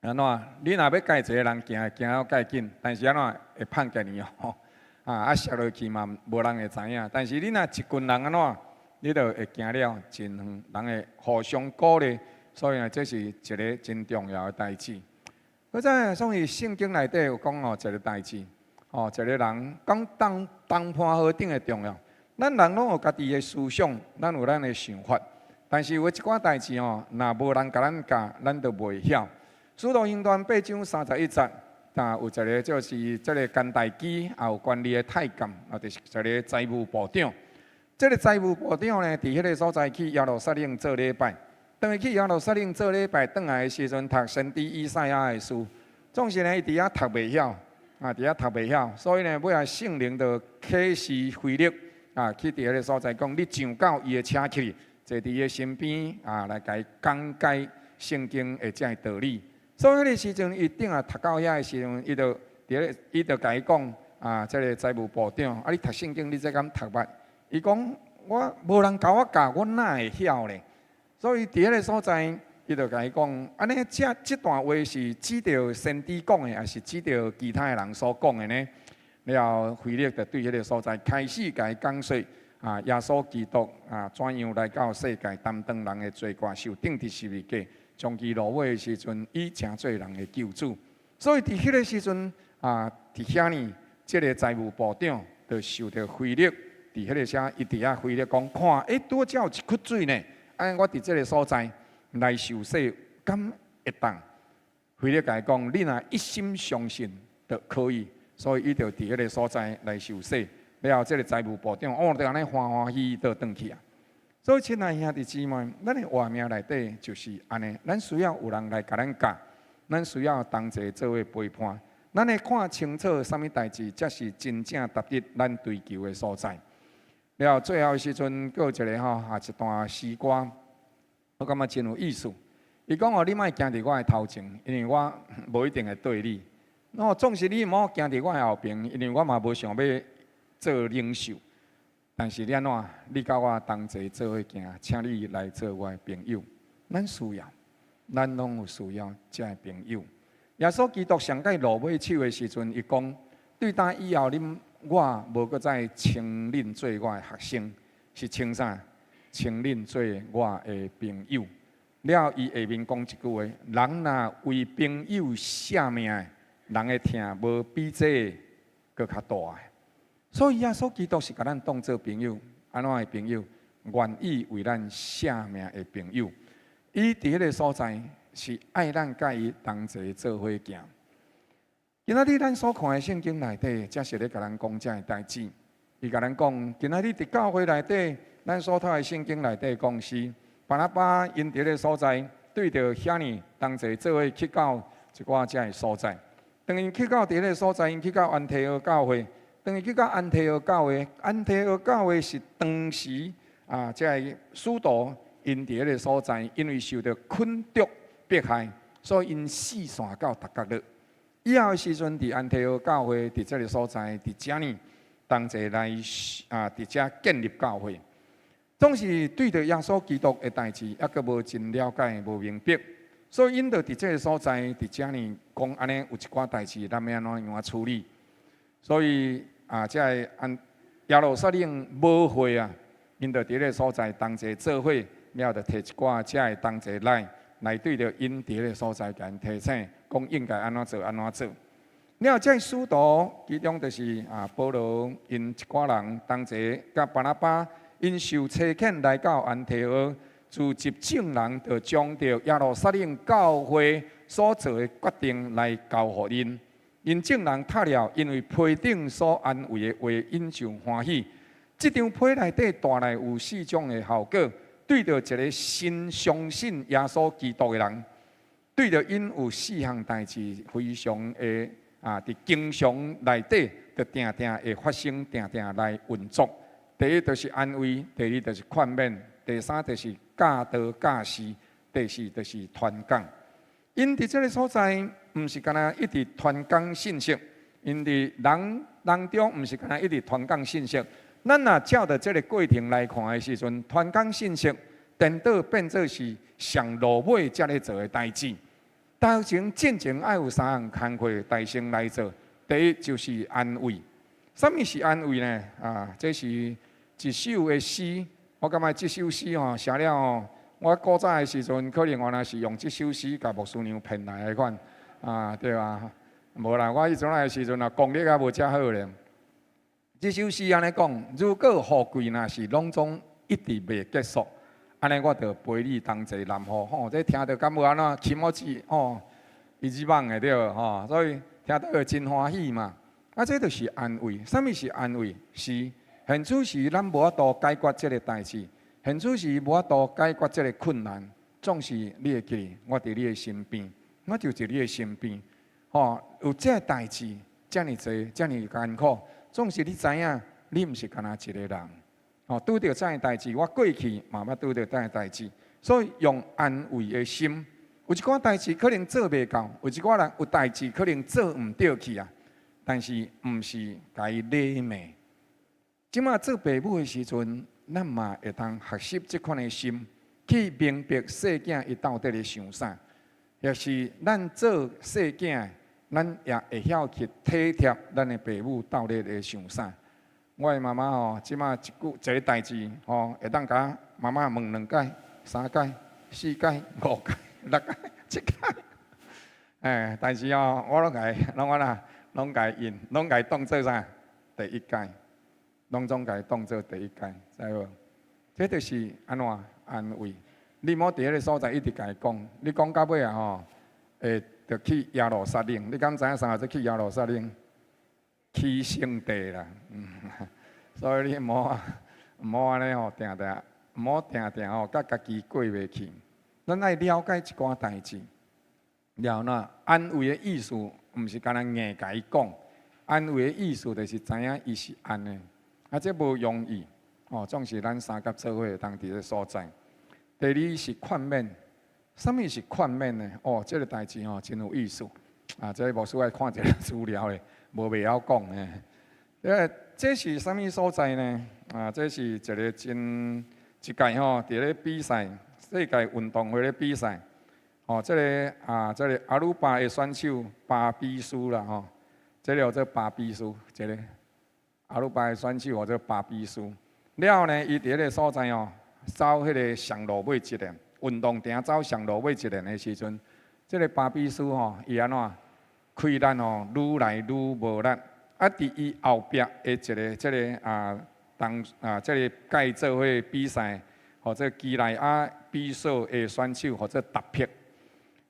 按怎？你若欲共一个人行，行了蓋緊，但是按怎會胖過你哦？啊啊，摔落去嘛，無人會知影。但是你若一群人按怎，你就會行了真遠，人會互相鼓勵。所以呢，這是一个真重要的代誌。閣再所以聖經內底有講哦，一个代誌，哦，一个人講同同伴何等的重要。咱人攏有家己的思想，咱有咱的想法，但是有一寡代誌哦，若無人共咱教，咱就袂曉。使徒行傳八章三十一節，啊，有一个就是這个甘大基，也有權力的太監，啊，就是一个財務部長。這个財務部長呢，佇彼个所在去耶路撒冷做禮拜。當伊去耶路撒冷做禮拜，轉來的時陣，讀先知以賽亞的書，總是呢，伊佇遐讀袂曉，啊，佇遐讀袂曉，所以呢，尾仔聖靈就啟示腓力，啊，去佇彼个所在講，你上到伊的車去，坐佇伊的身邊，啊，來共伊講解聖經的這个道理。所以彼个時陣，伊頂下讀到遐的時陣，伊就佇咧，伊就共伊講啊，這个財務部長，啊，你讀聖經，你這敢讀捌？伊講我無人共我教，我哪會曉咧？所以佇彼个所在，伊就共伊講，按呢，這段話是指著先知講的，抑是指著其他的人所講的呢？了後，腓力就對彼个所在開始共伊講說，啊，耶穌基督啊，怎樣來到世界擔當人的罪過，受釘佇十字架，將其落尾的時陣，已成做人的救主。所以佇彼个時陣啊，佇遐呢，這个財務部長就受著腓力佇彼个啥，伊佇遐腓力講，看，欸，拄才有一窟水呢，按呢我佇這个所在來受洗，敢會當？腓力共伊講，你若一心相信，就可以。所以伊就佇彼个所在來受洗。了後，這个財務部長哦，就按呢歡歡喜喜就轉去啊。所以，親愛兄弟姊妹，咱的活命內底就是按呢，咱需要有人來共咱教，咱需要同齊做伙陪伴，咱會看清楚啥物代誌才是真正值得咱追求的所在。了後，最後的時陣，閣有一個吼啊一段詩歌，我感覺真有意思。伊講哦，你莫行佇我的頭前，因為我無一定會對你。哦，總是你毋好行佇我的後爿，因為我嘛無想欲做領袖。但是你按怎？你佮我同齊做伙行，請你來做我的朋友。咱需要，咱攏有需要這个朋友。耶穌基督上蓋落尾手的時陣，伊講：對今以後，恁我無閣再稱恁做我的學生，是稱啥？稱恁做我的朋友。了後，伊下面講一句話：人若為朋友捨命，人的疼無比這閣較大的。所以耶穌基督是共咱當做朋友，按怎的朋友？願意為咱捨命的朋友。伊佇彼个所在是愛咱佮伊同齊做伙行。今仔日咱所看的聖經內底，才是咧共咱講這个代誌。伊共咱講，今仔日佇教會內底，咱所讀的聖經內底講是巴拿巴𪜶佇彼个所在，對著遐爾同齊做伙去到一寡遮个所在。當𪜶去到佇彼个所在，𪜶去到安提阿教會。當伊去到安提阿教會，安提阿教會是當時啊，這个使徒𪜶佇彼个所在，因為受著捆綁迫害，所以𪜶四散到逐角落。以後的時陣，佇安提阿教會佇這个所在，佇遮呢同齊來啊，佇遮建立教會。總是對著耶穌基督的代誌，猶閣無真了解、無明白，所以𪜶就佇這个所在，佇遮呢講按呢有一寡代誌，咱欲按怎樣處理？所以啊，這个按耶路撒冷母會啊，𪜶就佇彼个所在同齊做伙，了後就提一寡遮个同齊來，來對著𪜶佇彼个所在共𪜶提醒，講應該按怎做，按怎做。了後，這个使徒其中就是啊，保羅𪜶一寡人同齊佮巴拿巴，𪜶受差遣來到安提阿，聚集眾人，就將著耶路撒冷教會所做的決定來交予𪜶。𪜶眾人讀了，因為批頂所安慰的話，𪜶就歡喜。這張批內底帶來有四種的效果，對著一个新相信耶穌基督的人，對著𪜶有四項代誌非常的啊，佇經常內底就定定會發生，定定來運作。第一就是安慰，第二就是勸勉，第三就是教導教示，第四就是傳講。𪜶佇這个所在，毋是干焦一直傳講信息，𪜶佇人當中毋是干焦一直傳講信息。咱若照著這个過程來看的時陣，傳講信息顛倒變做是上落尾才咧做的代誌。頭前進前愛有三項工課代先來做。第一就是安慰。啥物是安慰呢？啊，這是一首的詩。我感覺這首詩吼寫了吼，我古早的時陣可能原來是用這首詩共牧師娘騙來的款，啊對吧？無啦，我彼陣的時陣啊，功力猶無遮好咧。這首詩按呢講：如果雨季若是攏總一直袂結束，按呢我就陪你同齊淋雨吼。這聽著敢無按怎気持ち吼，一番的對吼，所以聽著會真歡喜嘛。啊，這就是安慰。啥物是安慰？是現此時咱無法度解決這个代誌，現此時無法度解決這个困難，總是你會記得，我佇你的身邊，我就佇你的身邊。吼，有這个代誌，遮爾濟，遮爾艱苦，總是你知影，你毋是干焦一个人。吼，拄著這个代誌，我過去嘛捌拄著這个代誌，所以用安慰的心，有一寡代誌可能做袂到，有一寡人有代誌可能做毋著去啊，但是毋是共伊禮罵。這馬做爸母的時陣，咱嘛會當學習這款的心，去明白細囝伊到底咧想啥，抑是咱做細囝，咱也會曉去體貼咱的爸母到底咧想啥。我的媽媽吼，這馬一句一个代誌吼，會當共媽媽問兩擺、三擺、四擺、五擺、六擺、七擺。哎，但是哦，我攏共攏按怎，攏共應，攏共當做啥？第一擺，攏總共當做第一擺，知無？這就是按怎安慰。你莫佇彼个所在一直共伊講，你講到尾啊吼，會著去耶路撒冷。你敢知影啥叫做去耶路撒冷？去聖地啦。所以你毋好毋好按呢吼，定定毋好定定吼，共家己過袂去。咱愛了解一寡代誌，了那安慰的意思，毋是干焦硬共伊講。安慰的意思就是知影伊是按呢，啊，這無容易哦。總是咱三佮做伙會當佇這所在。第二是勸勉，啥物是勸勉呢？哦，這個代誌吼真有意思。啊，這個牧師愛看一下資料咧，無袂曉講呢。這是啥物所在呢？啊，這是一個真一屆吼，佇咧比賽世界運動會咧比賽。哦，這个啊，這个阿魯巴的選手巴比斯啦吼，這個叫做巴比斯，這个阿魯巴的選手叫做巴比斯。了後呢，伊佇彼个所在哦，走彼个上路尾一輪，運動場走上路尾一輪的時陣，這个巴比斯吼，伊按怎氣力吼，愈來愈無力。啊，佇伊後壁的一个這个啊，當啊，這个共伊做伙比賽，或者基內亞比索的選手，號做達柏。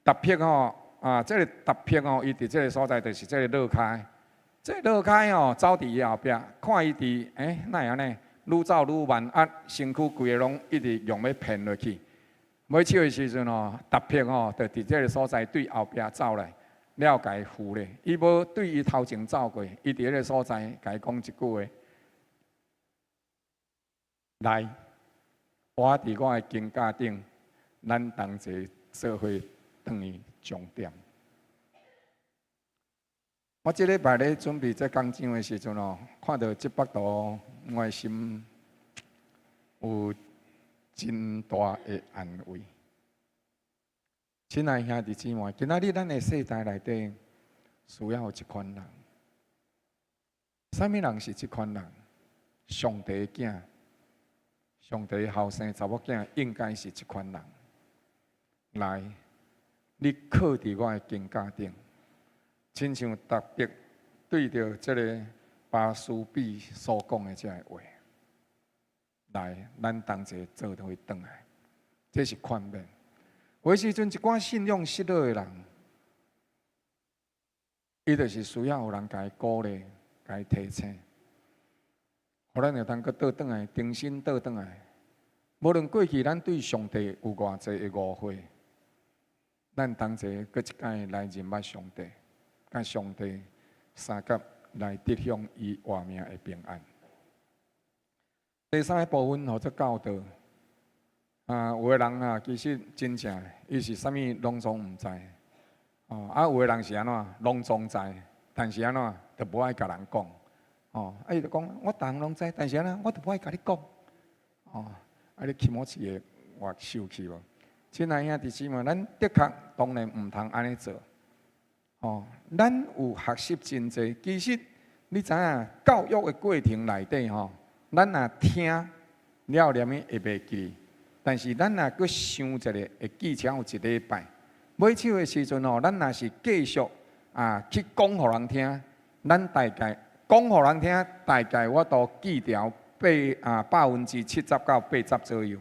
達柏吼啊，這个達柏吼，伊佇這个所在就是這个落跤。這个落跤吼，走佇伊後壁，看伊佇欸，哪會按呢？愈走愈慢，啊，身軀規个攏一直用欲偏落去。尾手的時陣吼，達柏吼，就佇這个所在對後壁走來，了共伊扶咧。伊無對伊頭前走過，伊佇彼個所在共伊講一句話：來，我佇我的肩胛頂，咱同齊做伙轉去終點。我這禮拜咧準備這講章的時陣哦，看著這幅圖，我的心有真大的安慰。親愛兄弟姊妹，今仔日咱的世代內底需要有這款人。啥物人是這款人？上帝的囝，上帝後生查某囝應該是這款人。來，你靠佇我的肩胛頂，親像達柏對著這个巴斯比所講的這个話。來，咱同齊做伙轉來，這是勸勉。有時陣一寡信仰失落的人，伊就是需要有人共伊鼓勵、共伊提醒，予咱會當閣倒轉來，重新倒轉來。無論過去咱對上帝有偌濟的誤會，咱同齊閣一擺來認捌上帝，佮上帝相佮來得享伊活命的平安。第三个部分號做教導。啊，有的人啊，其實真正伊是啥物攏總毋知。哦，啊，有的人是按怎，攏總知，但是按怎，就無愛共人講。哦，啊，伊就講，我逐項攏知，但是按怎，我就無愛共你講。哦，啊，你氣毛氣會偌受氣無？親愛兄弟姊妹，咱的確當然毋通按呢做。哦，咱有學習真濟，其實你知影教育的過程內底吼，咱若聽了連物會袂記，但是咱若閣想一下，會記超有一禮拜。尾手的時陣吼，咱若是繼續啊去講予人聽，咱大概講予人聽，大概我都記牢八啊70%到80%左右。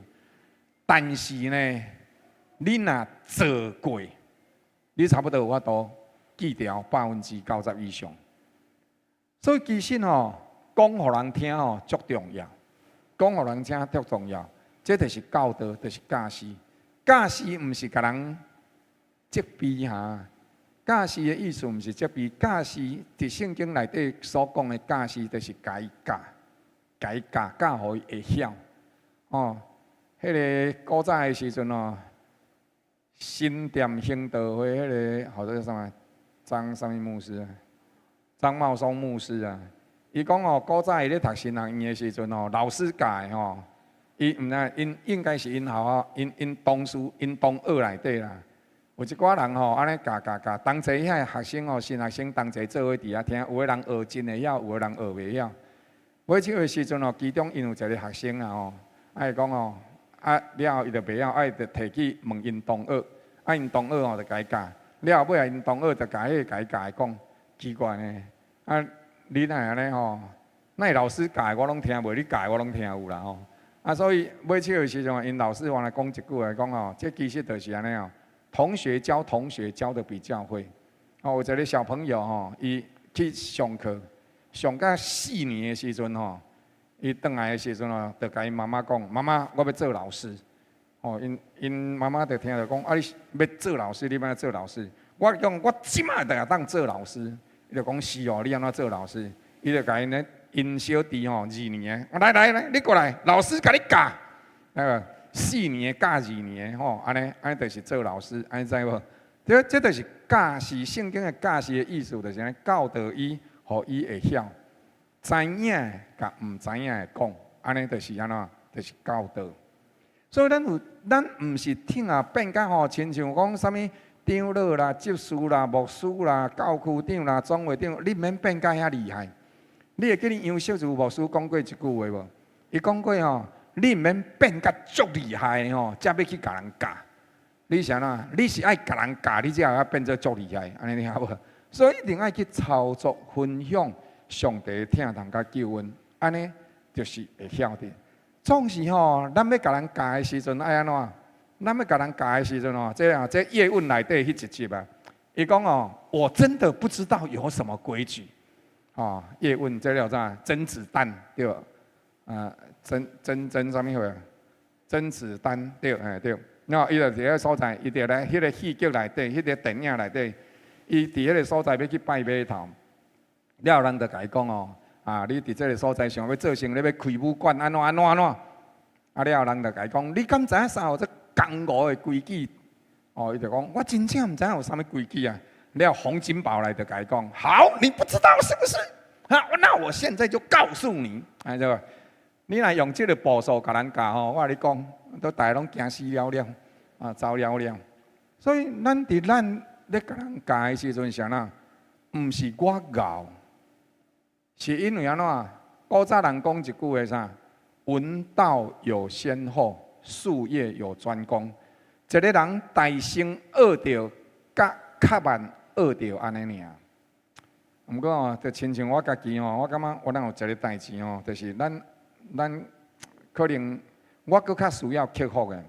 但是呢，你若做過，你差不多有法度記牢90%以上。所以其實吼，講予人聽吼足重要，講予人聽足重要。這就是教導，就是教示。教示毋是共人責備哈，教示的意思毋是責備，教示佇聖經內底所講的教示，就是共伊教，共伊教，教予伊會曉。哦，彼个古早的時陣哦，新店興道會彼个號做啥物？張啥物牧師啊？張茂松牧師啊，伊講哦，古早伊咧讀神學院的時陣哦，老師教的吼，伊毋知𪜶應該是𪜶學校，𪜶𪜶同事、𪜶同學內底啦，有一寡人吼，按呢教教教，同齊遐個學生吼，新學生同齊做伙佇遐聽，有的人學真會曉，有的人學袂曉。尾手的時陣吼，其中𪜶有一個學生啊吼，啊伊講吼，啊了後伊就袂曉，啊伊就提去問𪜶同學，啊𪜶同學吼就共伊教，了後尾仔𪜶同學就共彼個共伊教的講，奇怪呢，啊你哪會按呢吼？哪會老師教的我攏聽無，你教的我攏聽有啦吼。啊，所以尾手的時陣，𪜶老師原來講一句話，講吼，這其實就是按呢哦，同學教同學教得比較會。哦，有一個小朋友吼，伊去上課，上到四年的時陣吼，伊轉來的時陣吼，就共伊媽媽講：媽媽，我欲做老師。哦，𪜶𪜶媽媽就聽著講：啊，你欲做老師，你欲按怎做老師？我講我這馬就會當做老師。伊就講是哦，你按怎做老師？伊就共𪜶咧。𪜶小弟吼二年的，來來來，你過來，老師共你教。那個四年的教二年的吼，按呢按呢就是做老師，按呢知無？這這就是教示，聖經的教示的意思，就是按呢教導伊，予伊會曉，知影的佮毋知影的講，按呢就是按怎，就是教導。所以咱有，咱毋是聽啊變甲吼，親像講啥物長老啦、執事啦、牧師啦、教區長啦、總會長，你毋免變甲遐厲害。你會記得楊秀如牧師講過一句話無？伊講過吼，你毋免變甲足厲害吼，才欲去共人教。你是按怎？你是愛共人教，你才會變做足厲害，按呢聽無？所以一定愛去操作分享上帝疼痛佮救恩，按呢就是會曉得。總是吼，咱欲共人教的時陣愛按怎？咱欲共人教的時陣吼，這啊這葉問內底彼一集啊，伊講哦，我真的不知道有什麼規矩。哦，葉問這了怎？甄子丹對，啊，甄甄甄啥物貨？甄子丹對，嘿對。然後伊就佇彼個所在，伊就來彼個戲劇內底，彼個電影內底，伊佇彼個所在欲去拜碼頭，了後人就共伊講哦，啊，你佇這個所在想欲做生意，欲開武館，按怎按怎按怎？啊，了後人就共伊講，你敢知影啥號做江湖的規矩？哦，伊就講，我真正毋知影有啥物規矩啊。了洪金寶來就共伊講，好，你不知道是不是？好，那我現在就告訴你，哎對吧？你若用這個步數共人教吼，我共你講，都大家攏驚死了了，啊，走了了。所以咱佇咱咧共人教的時陣，啥啦？毋是我𠢕，是因為按怎？古早人講一句話啥？聞道有先後，術業有專攻。一個人大聲學著，佮較慢學著按呢爾。毋過吼，就親像我家己吼，我感覺我咱有一個代誌吼，就是咱咱可能我閣較需要克服的。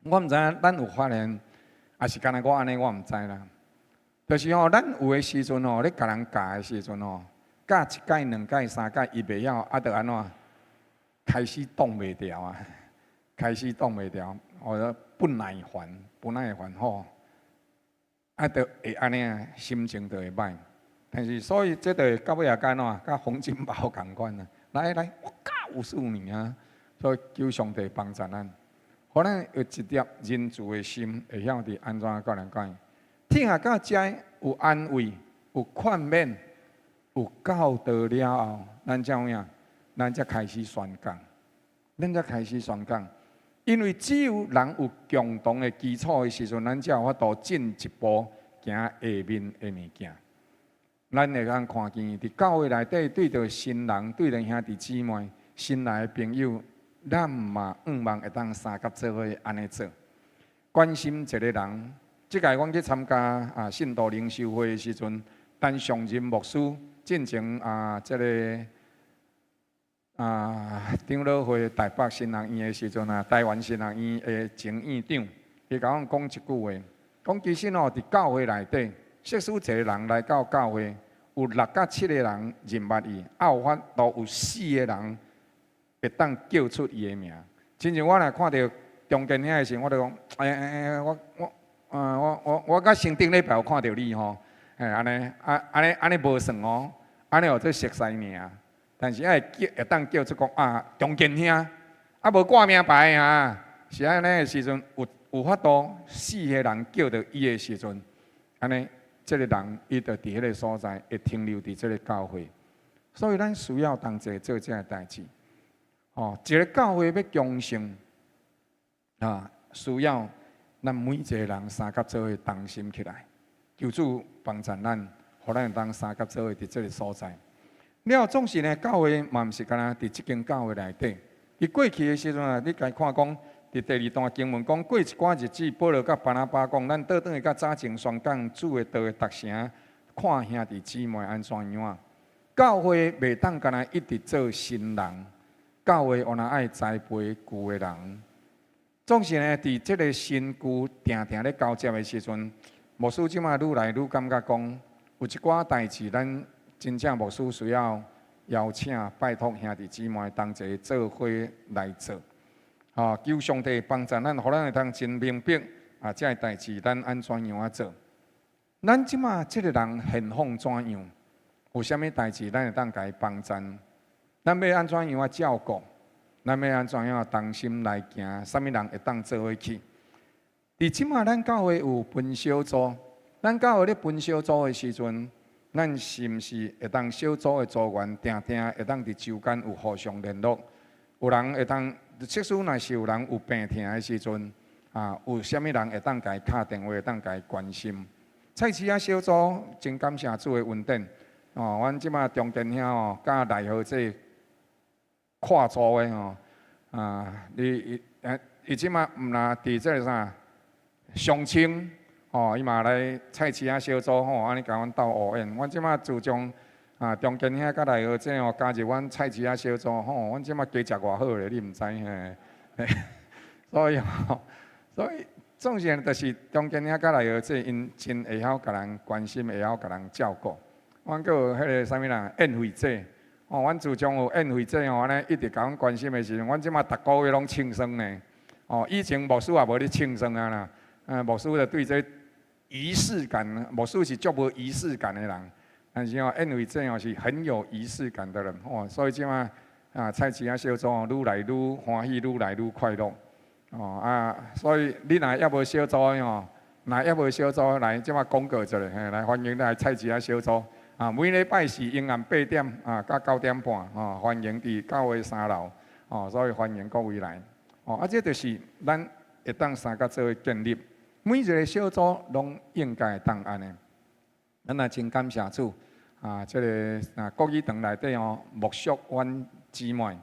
我毋知影咱有發現，抑是干焦我按呢，我毋知啦。就是吼，咱有的時陣吼，咧共人教的時陣吼，教一擺、兩擺、三擺，伊袂曉，啊，就按怎？開始擋袂牢啊！開始擋袂牢，或者不耐煩，不耐煩吼，啊，就會按呢啊，心情就會歹。但是，所以這就會到尾也按怎？佮洪金寶仝款啊！來來，我告訴你啊！所以求上帝幫助咱，予咱有一粒仁慈的心，會曉得按怎佮人講。聽下到遮有安慰，有勸勉，有教導了後，咱才有影，咱才開始宣講，咱才開始宣講。因為只有人有共同的基礎的時陣，咱才有法度進一步行下面的物件。咱會通看見佇教會內底對著新人、對著兄弟姊妹、新來的朋友，咱嘛向望會當相佮做伙按呢做，關心一個人。這擺阮去參加啊信徒靈修會的時陣，陳尚仁牧師進前啊，這個啊長老會台北神學院的時陣啊，台灣神學院的前院長，伊共阮講一句話，講其實哦，佇教會內底，即使一個人來到教會，有六佮七個人認捌伊，啊有法度有四個人會當叫出伊的名。親像我若看著中間兄的時陣，我就講，欸欸欸，我我。啊，我我我佮先頂禮拜有看著你吼，嘿，按呢，啊，按呢按呢無算哦，按呢號做熟似名，但是愛叫會當叫出講啊，中間兄，啊無掛名牌啊，是按呢的時陣有有法度四個人叫著伊的時陣，按呢，這個人伊就佇彼個所在會停留佇這個教會，所以咱需要同齊做這个代誌。哦，一个教會欲強盛啊，需要咱每一個人相佮做伙同心起來，求主幫助咱，予咱會當相佮做伙佇這个所在。了總是呢，教會嘛毋是干焦佇這間教會內底。佇過去的時陣啊，你共看講，佇第二段經文講，過一寡日子，保羅佮巴拿巴講，咱倒轉去較早前宣講主的道的逐城，看兄弟姊妹按怎樣啊？教會袂當干焦一直做新人，教會原來愛栽培舊的人。總是呢，佇這个新舊定定咧交接的時陣，牧師這馬愈來愈感覺講，有一寡代誌，咱真正牧師需要邀請拜託兄弟姊妹同齊做伙來做。吼，求上帝幫助咱，予咱會當真明白啊！這个代誌咱按怎樣仔做？咱這馬這个人現況怎樣？有啥物代誌咱會當共伊幫贊？咱欲按怎樣仔照顧？咱欲按怎樣同心來行？啥物人會當做伙去？佇這馬咱教會有分小組，咱教會咧分小組的時陣，咱是毋是會當小組的組員定定會當佇週間有互相聯絡？有人會當，即使若是有人有病疼的時陣，啊，有啥物人會當共伊敲電話，會當共伊關心？菜市仔小組真感謝主的恩典，哦，阮這馬中間兄哦，佮內河這跨組的吼，啊，伊伊伊這馬毋若佇這个啥相親，吼，伊嘛來菜市仔小組吼，按呢共阮鬥烏緣。阮這馬自從啊中間兄佮內河這吼加入阮菜市仔小組吼，阮這馬雞食偌好咧，你毋知嘿。所以吼，所以總是就是中間兄佮內河這，𪜶真會曉共人關心，會曉共人照顧。阮閣有彼个啥物人宴會者，吼，阮自從有宴會者吼，按呢一直共阮關心的時陣，阮這馬逐个月攏慶生呢。哦，以前牧師也無咧慶生啊啦，牧師就對這儀式感，牧師是足無儀式感的人，但是哦，宴會者哦是很有儀式感的人，哦，所以這馬啊菜市仔小組哦，愈來愈歡喜，愈來愈快樂，哦啊，所以你若猶無小組的吼，若猶無小組來，這馬廣告一下，嘿，來歡迎來菜市仔小組，啊，每禮拜四永遠8點啊，到9點半，哦，歡迎佇教會三樓，哦，所以歡迎各位來，哦，啊，這就是咱會當相佮做伙建立。每一个小組攏應該會當按呢，咱也真感謝主啊！這个啊國語堂內底哦，牧淑阮姊妹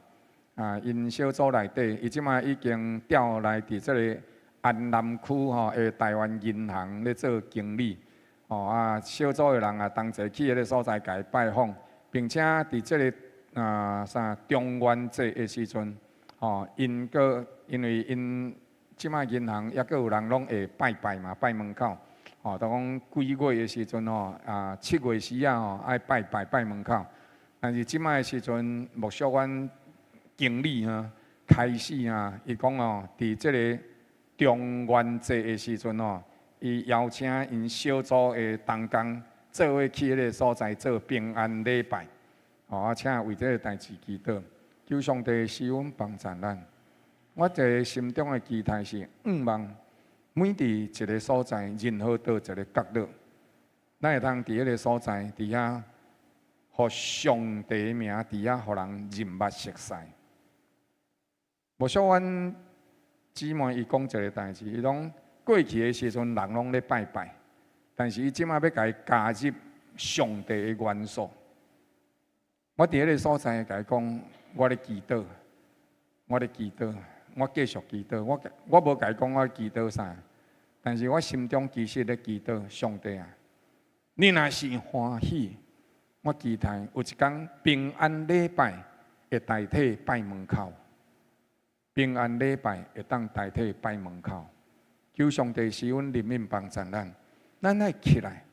啊，𪜶小組內底，伊這馬已經調來佇這个安南區吼的台灣銀行咧做經理哦啊，小組的人啊同齊去彼个所在共伊拜訪，並且佇這个啊啥中元節的時陣，吼，𪜶閣因為𪜶。這馬銀行猶閣有人攏會拜拜嘛，拜門口，吼，就講幾月的時陣吼，啊7月時仔吼愛拜拜拜門口。但是這馬的時陣，牧淑阮經理啊，開始啊，伊講哦，佇這个中元節的時陣吼，伊邀請𪜶小組的同工做伙去彼个所在做平安禮拜，吼，啊，請為這个代誌祈禱，求上帝賜恩幫助咱。我一个心中的期待是，向望每佇一个所在，任何佗一个角落，咱會當佇彼个所在，佇遐，予上帝名佇遐，予人認捌熟似。無小阮姊妹伊講一个代誌，伊講過去的時陣，人攏咧拜拜，但是伊這馬欲共伊加入上帝的元素。我佇彼個所在，共伊講，我咧祈禱，我咧祈禱。我繼續祈禱，我無共伊講我祈禱啥，但是我心中其實咧祈禱上帝啊，你若是歡喜，我期待有一工平安禮拜會代替拜門口，平安禮拜會當代替拜門口，求上帝賜阮憐憫幫助咱，咱愛起來，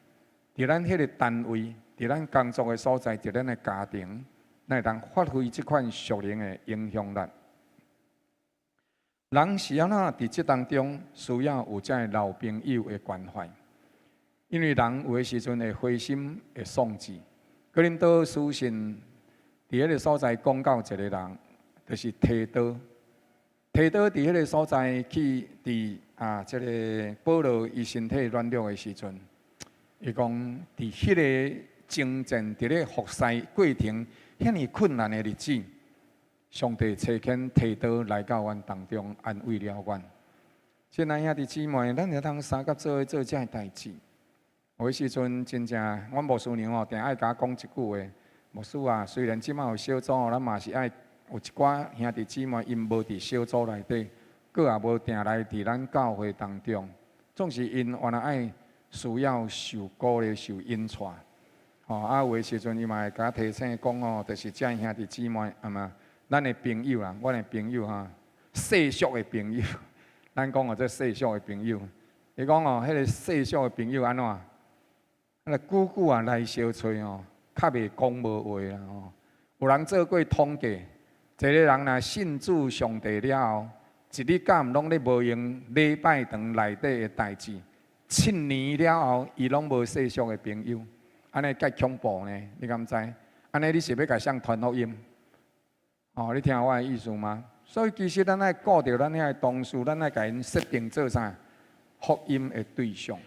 佇咱彼个單位，佇咱工作的所在，佇咱的家庭，咱會當發揮這款屬靈的影響力。人是按怎佇這當中需要有這个老朋友的關懷，因為人有的時陣會灰心、會喪志。哥林多書信佇彼个所在講到一个人，就是提多。提多佇彼个所在去佇啊，這个保羅伊身體軟弱的時陣，伊講佇彼个征戰、佇咧服侍過程遐爾困難的日子，上帝差遣提多來到阮當中，安慰了阮。親愛兄弟姊妹，咱會當相佮做伙做這个代誌。有的時陣真正，阮牧師娘吼，定愛共我講一句話。牧師啊，雖然這馬有小組，咱嘛是愛有一寡兄弟姊妹，𪜶無佇小組內底，閣也無定來佇咱教會當中，總是𪜶原來愛需要受鼓勵、受引帶。吼啊，有的時陣伊嘛會共我提醒講吼，就是這兄弟姊妹，係嘛？咱的朋友啊，阮的朋友哈，世俗的朋友，咱講哦，這世俗的朋友，伊講哦，彼個世俗的朋友按怎？那久久啊來相揣哦，較袂講無話啦吼。有人做過統計，一個人若信主上帝了後，一日敢毋攏咧無閒禮拜堂內底的代誌，7年了後，伊攏無世俗的朋友，按呢蓋恐怖呢？你敢知？按呢你是欲共誰傳福音？哦，你聽我的意思嗎？所以其實咱愛顧著咱遐个同事，咱愛共𪜶設定做啥？福音的對象。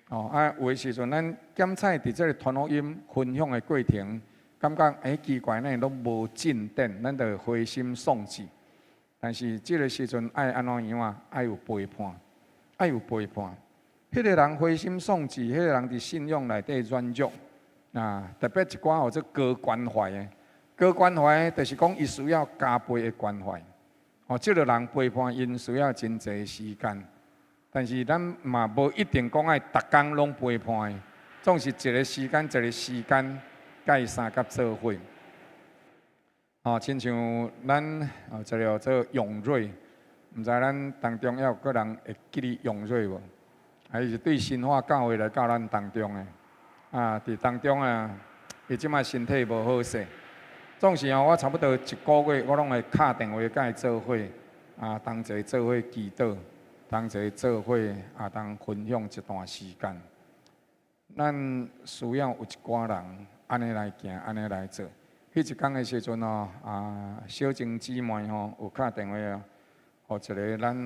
哦，啊，有的時陣咱檢採佇這个傳福音分享的過程，感覺奇怪，咱攏無進展，咱就灰心喪志。但是這个時陣愛按怎樣啊？愛有陪伴，愛有陪伴。彼個人灰心喪志，彼個人佇信仰內底軟弱，啊，特別一寡號做高關懷的。高關懷就是講，伊需要加倍的關懷。哦，這個人陪伴𪜶需要真濟時間，但是咱嘛無一定講愛逐工攏陪伴的，總是一個時間一個時間，共伊相佮做伙。哦，親像咱哦，這個做永瑞，毋知咱當中猶有個人會記得永瑞無？啊，伊是對新化教會來到咱當中的，啊，佇當中啊，伊這擺身體無好勢。總是吼，我差不多一個月，我攏會敲電話共伊做伙，啊，同齊做伙祈禱，同齊做伙啊，當分享一段時間。咱需要有一寡人按呢來行，按呢來做。彼一工的時陣吼，啊，小靜姊妹吼有敲電話予一個咱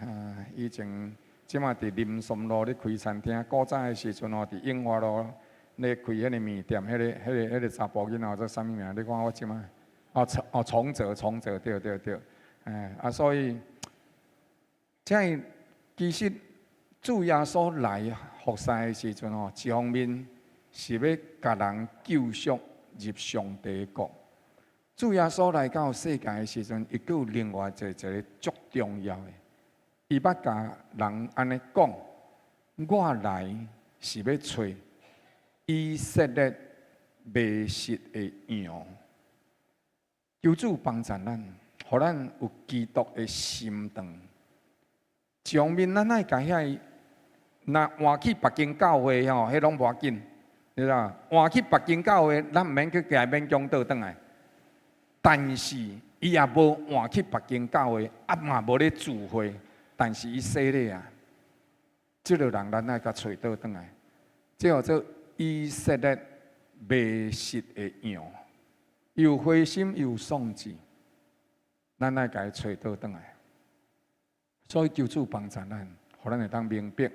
啊以前這馬佇林森路咧開餐廳，古早的時陣吼，佇永華路咧開彼個麵店，彼個查埔囡仔叫做啥物名？你看我這馬哦，哦，崇哲，崇哲，對對對，哎，啊，所以，這其實主耶穌來服侍的時陣吼，一方面是欲共人救贖入上帝國。主耶穌來到世界的時陣，伊閣有另外一個足重要的，伊捌共人按呢講：我來是欲揣以色列迷失的羊。求主幫助咱，予咱有基督的心腸。一方面，咱愛共遐若換去別間教會吼，彼攏無要緊，你知影？換去別間教會，咱毋免去共伊勉強倒轉來。但是伊也無換去別間教會，啊嘛無咧聚會，但是伊洗禮啊，這個人咱愛共揣倒轉來，這叫做以色列迷失的羊，又灰心又喪志，咱愛共伊揣倒轉來。所以求主幫助咱，予咱會當明白。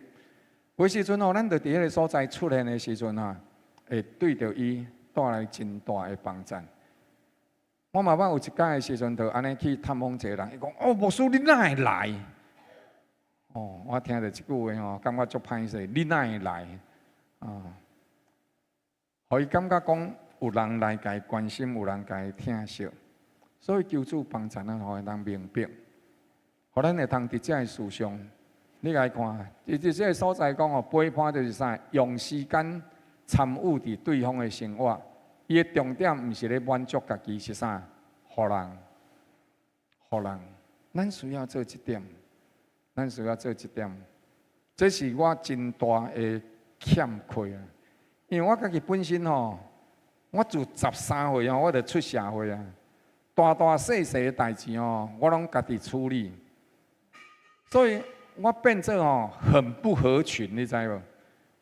有時陣吼，咱就佇彼个所在出現的時陣啊，會對著伊帶來真大的幫助。我嘛捌有一擺的時陣，就按呢去探訪一個人，伊講：哦，牧師，你哪會來？哦，我聽著這句話吼，感覺足歹勢。你哪會來？啊，予伊感覺講有人來共伊關心，有人共伊疼惜，所以求主幫助咱，予咱明白，予咱會通佇這个事上，你來看，佇這個所在講哦，陪伴就是啥？用時間參與佇對方的生活。伊的重點毋是咧滿足家己，是啥？予人，予人，咱需要做這點，咱需要做這點。這是我真大的欠缺啊！因為我家己本身吼，我自13歲吼，我就出社會啊，大大細細的代誌吼，我攏家己處理，所以我變做吼很不合群，你知無？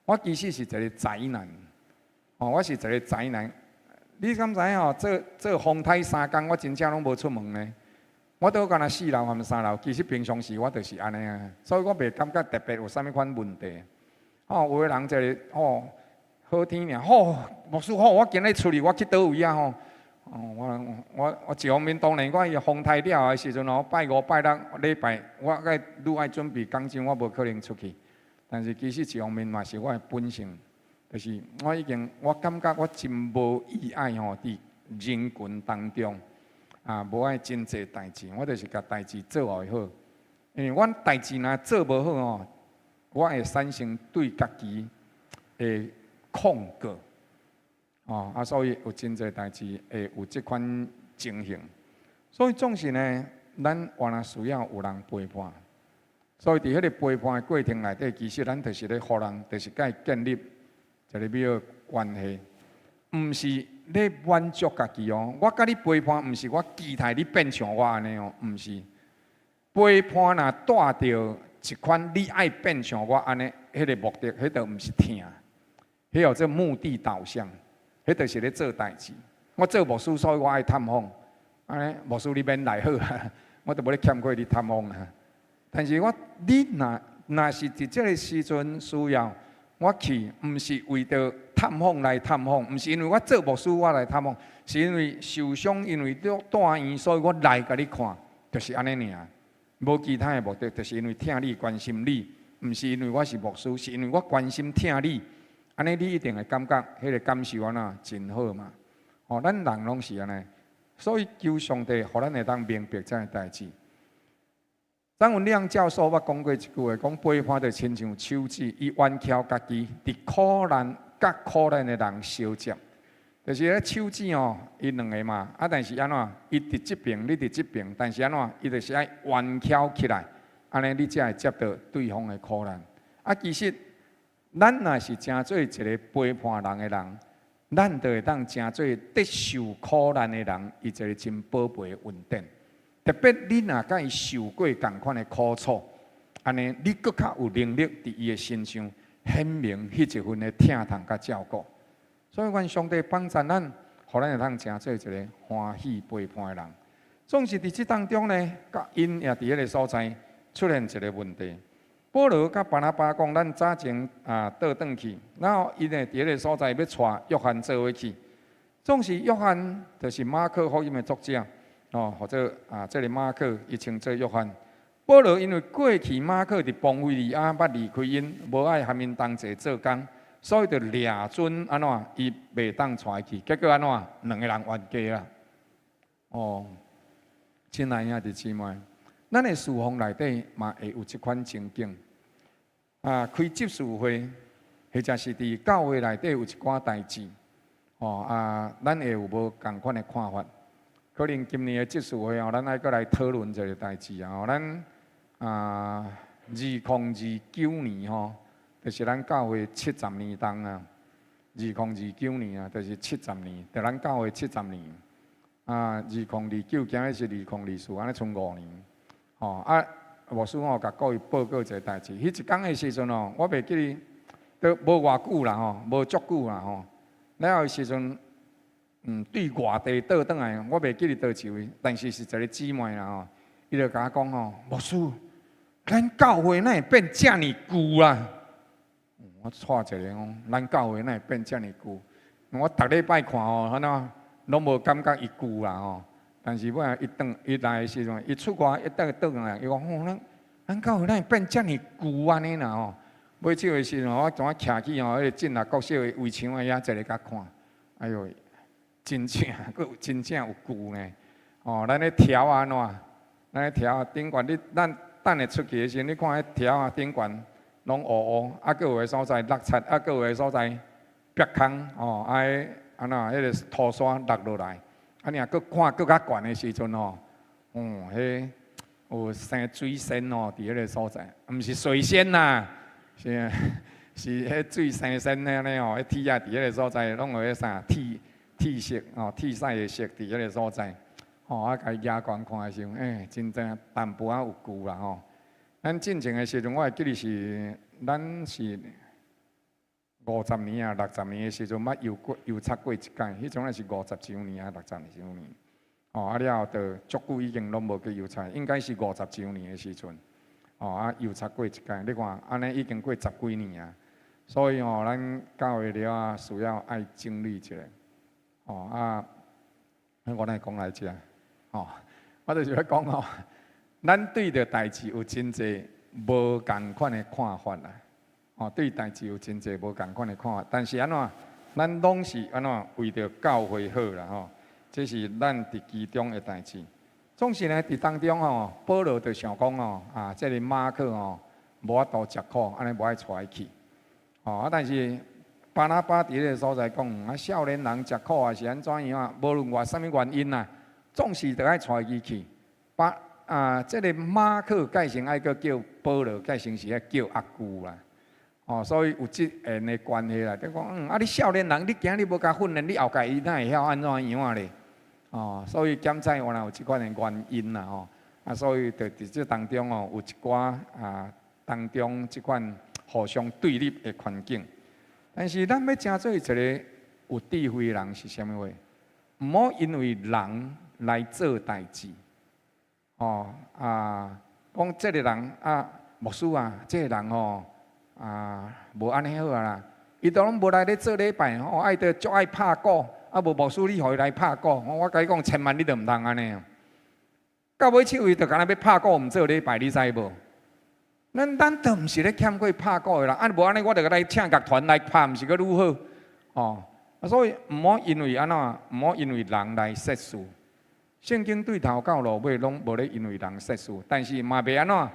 我其實是一個宅男，哦，我是一個宅男。你敢知影吼？做做風颱3工，我真正攏無出門呢。我都干焦四樓抑三樓，其實平常時我就是按呢啊，所以我袂感覺特別有啥物款問題。哦，有的人就是吼好天爾，吼牧師好，我今日出去，我去佗位啊吼。哦，我一方面當然我伊風颱了的時陣吼，拜五拜六禮拜，我愛愈愛準備講章，我無可能出去。但是其實一方面嘛是我的本性，就是我已經我感覺我真無意愛吼，佇人群當中啊，無愛真濟代誌，我就是共代誌做予好。因為阮代誌若做無好吼，我會產生對家己的控告。哦，啊，所以有真濟代誌會有這款情形，所以總是呢，咱原來需要有人陪伴。所以佇彼个陪伴的過程內底，其實咱就是咧予人，就是共伊建立一個美好關係，毋是咧滿足家己哦。我佮你陪伴，毋是我期待你變像我按呢哦，毋是。陪伴若帶著一款你愛變像我按呢，彼个目的，彼就毋是疼，彼叫做目的導向。彼就是咧做代誌。我做牧師，所以我愛探訪。按呢，牧師你免來好啊，我都無咧欠過你探訪啊。但是我你若若是佇這个時陣需要我去，毋是為著探訪來探訪，毋是因為我做牧師我來探訪，是因為受傷，因為住院，所以我來共你看，就是按呢爾。無其他的目的，就是因為疼你、關心你，毋是因為我是牧師，是因為我關心疼你。按呢，你一定會感覺彼个感受按怎真好嘛？吼，咱人攏是按呢，所以求上帝，予咱會當明白這个代誌。張文亮教授捌講過一句話，講陪伴就親像手指，伊彎翹家己，佇苦難佮苦難的人相接，就是彼手指哦，伊兩个嘛，啊，但是按怎？伊佇這爿，你佇這爿，但是按怎？伊就是愛彎翹起來，按呢你才會接著對方的苦難。啊，其實咱若是成做一个陪伴人的人，咱就會當成做得受苦難的人，伊一个真寶貝的恩典。特別你若佮伊受過仝款的苦楚，按呢你閣較有能力佇伊的身上顯明彼一份的疼痛佮照顧。所以，願上帝幫助咱，予咱會當成做一个歡喜陪伴的人。總是佇這當中呢，佮𪜶也佇彼个所在出現一个問題。保羅佮巴拿巴講，咱早前啊倒轉去，然後𪜶呢佇彼个所在欲帶約翰做伙去。總是約翰就是馬可福音的作者，哦，或者啊，這个馬可伊稱做約翰。保羅因為過去馬可佇磅腓利亞捌離開𪜶，無愛含𪜶同齊做工，所以就掠準按怎，伊袂當帶去。結果按怎，兩个人冤家啦。哦，親愛兄弟姊妹，咱的侍奉內底嘛會有這款情景。啊，開執事會，或者是佇教會內底有一寡代誌，哦啊，咱會有無仝款的看法？可能今年的執事會哦，咱愛閣來討論這個代誌啊。咱啊，2029年吼，就是咱教會七十年冬啊。二零二九年啊，就是七十年，就咱教會七十年。啊，2029，今日是2024，按呢賰5年。吼啊！牧師吼，共各位報告一个代誌。彼一工的時陣哦，我袂記得都無偌久啦吼，無足久啦吼。了後時陣，對外地倒轉來，我袂記得佗一位，但是是一个姊妹啦吼。伊就共我講吼，牧師，咱教會哪會變遮爾舊啊？我掣一下講，咱教會哪會變遮爾舊？我逐禮拜看吼，按怎攏無感覺伊舊啦吼。但是尾仔伊轉伊來的時陣，伊出外一轉轉來，伊講吼，咱咱教會哪會變遮爾舊按呢啦吼？尾手的時陣，我怎啊徛起吼，彼个進來國小的圍牆仔遐一个共看，哎喲，真正閣真正有舊呢。哦，咱咧柱按怎？咱咧柱仔頂懸，你咱等下出去的時陣，你看彼柱仔頂懸攏烏烏，啊，閣有的所在落漆，啊，閣有的所在壁空吼，啊，彼按怎？彼个塗沙落落來，啊，你若閣看閣較懸的時陣吼，哦，彼有生水仙吼，佇彼个所在，毋是水仙啦，是是彼水生仙按呢吼，彼鐵仔佇彼个所在，攏有彼啥鐵鐵色吼，鐵色的色佇彼个所在，吼啊，共伊舉懸看的時陣，欸，真正淡薄仔有舊啦吼。咱進前的時陣，我會記得是咱是50年啊，60年的時陣，捌油過油漆過一擺，彼種是50周年啊，60周年。吼啊了後，就足久已經攏無去油漆，應該是50周年的時陣。吼啊，油漆過一擺，你看按呢已經過十幾年啊。所以吼，咱教會了啊，需要愛整理一下。吼啊，我來講來遮，吼，我就是欲講吼，咱對著代誌有真濟無仝款的看法啦，吼，對代誌有真濟無仝款的看法，但是按怎，咱攏是按怎為著教會好啦，吼，這是咱佇其中的代誌。總是呢，佇當中吼，保羅就想講吼，啊，這个馬可吼，無法度食苦，按呢無愛帶伊去，吼啊，但是巴拿巴佇彼个所在講，啊，少年人食苦抑是按怎樣啊？無論偌啥物原因啦，總是著愛帶伊去。巴啊，這个馬可改成愛閣叫保羅，改成是愛叫阿舅啦。哦，所以有這緣的關係啦。就講，啊，你少年人，你今日無共訓練，你後蓋伊哪會曉按怎樣啊咧？哦，所以檢採原來有這款的原因啦，吼。啊，所以就佇這當中哦，有一寡啊當中這款互相對立的環境。但是咱欲成做一个有智慧的人是啥物話？毋好因為人來做代誌。哦啊，講這个人啊，牧師啊，這个人吼啊，無按呢好啊啦。伊都攏無來咧做禮拜，吼，愛著足愛拍鼓，啊無牧師你予伊來拍鼓，我共你講，千萬你著毋通按呢。到尾手伊就敢若欲拍鼓，毋做禮拜，你知無？咱都毋是咧欠過拍鼓的人，啊無按呢，我著來請樂團來拍，毋是閣愈好？哦，啊所以毋好因為按怎，毋好因為人來設事。聖經對頭到落尾攏無咧因為人設事，但是嘛袂按怎啊，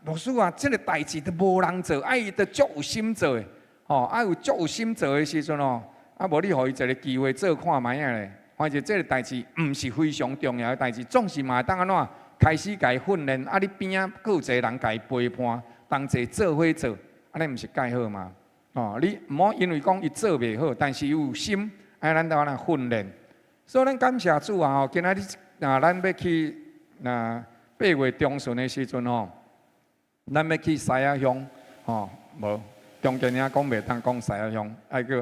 牧師啊，這个代誌都無人做，啊伊都足有心做的，吼，啊有足有心做的時陣哦，啊無你予伊一个機會做看覓仔咧，反正這个代誌毋是非常重要的代誌，總是嘛會當按怎開始共伊訓練，啊你邊仔閣有一個人共伊陪伴，同齊做伙做，按呢毋是蓋好嗎？哦，你毋好因為講伊做袂好，但是伊有心，愛咱著按怎訓練。所以咱感謝主啊！吼，今仔日若咱欲去若8月中旬的時陣吼，咱欲去獅仔鄉吼，無中間爾講袂當講獅仔鄉，愛叫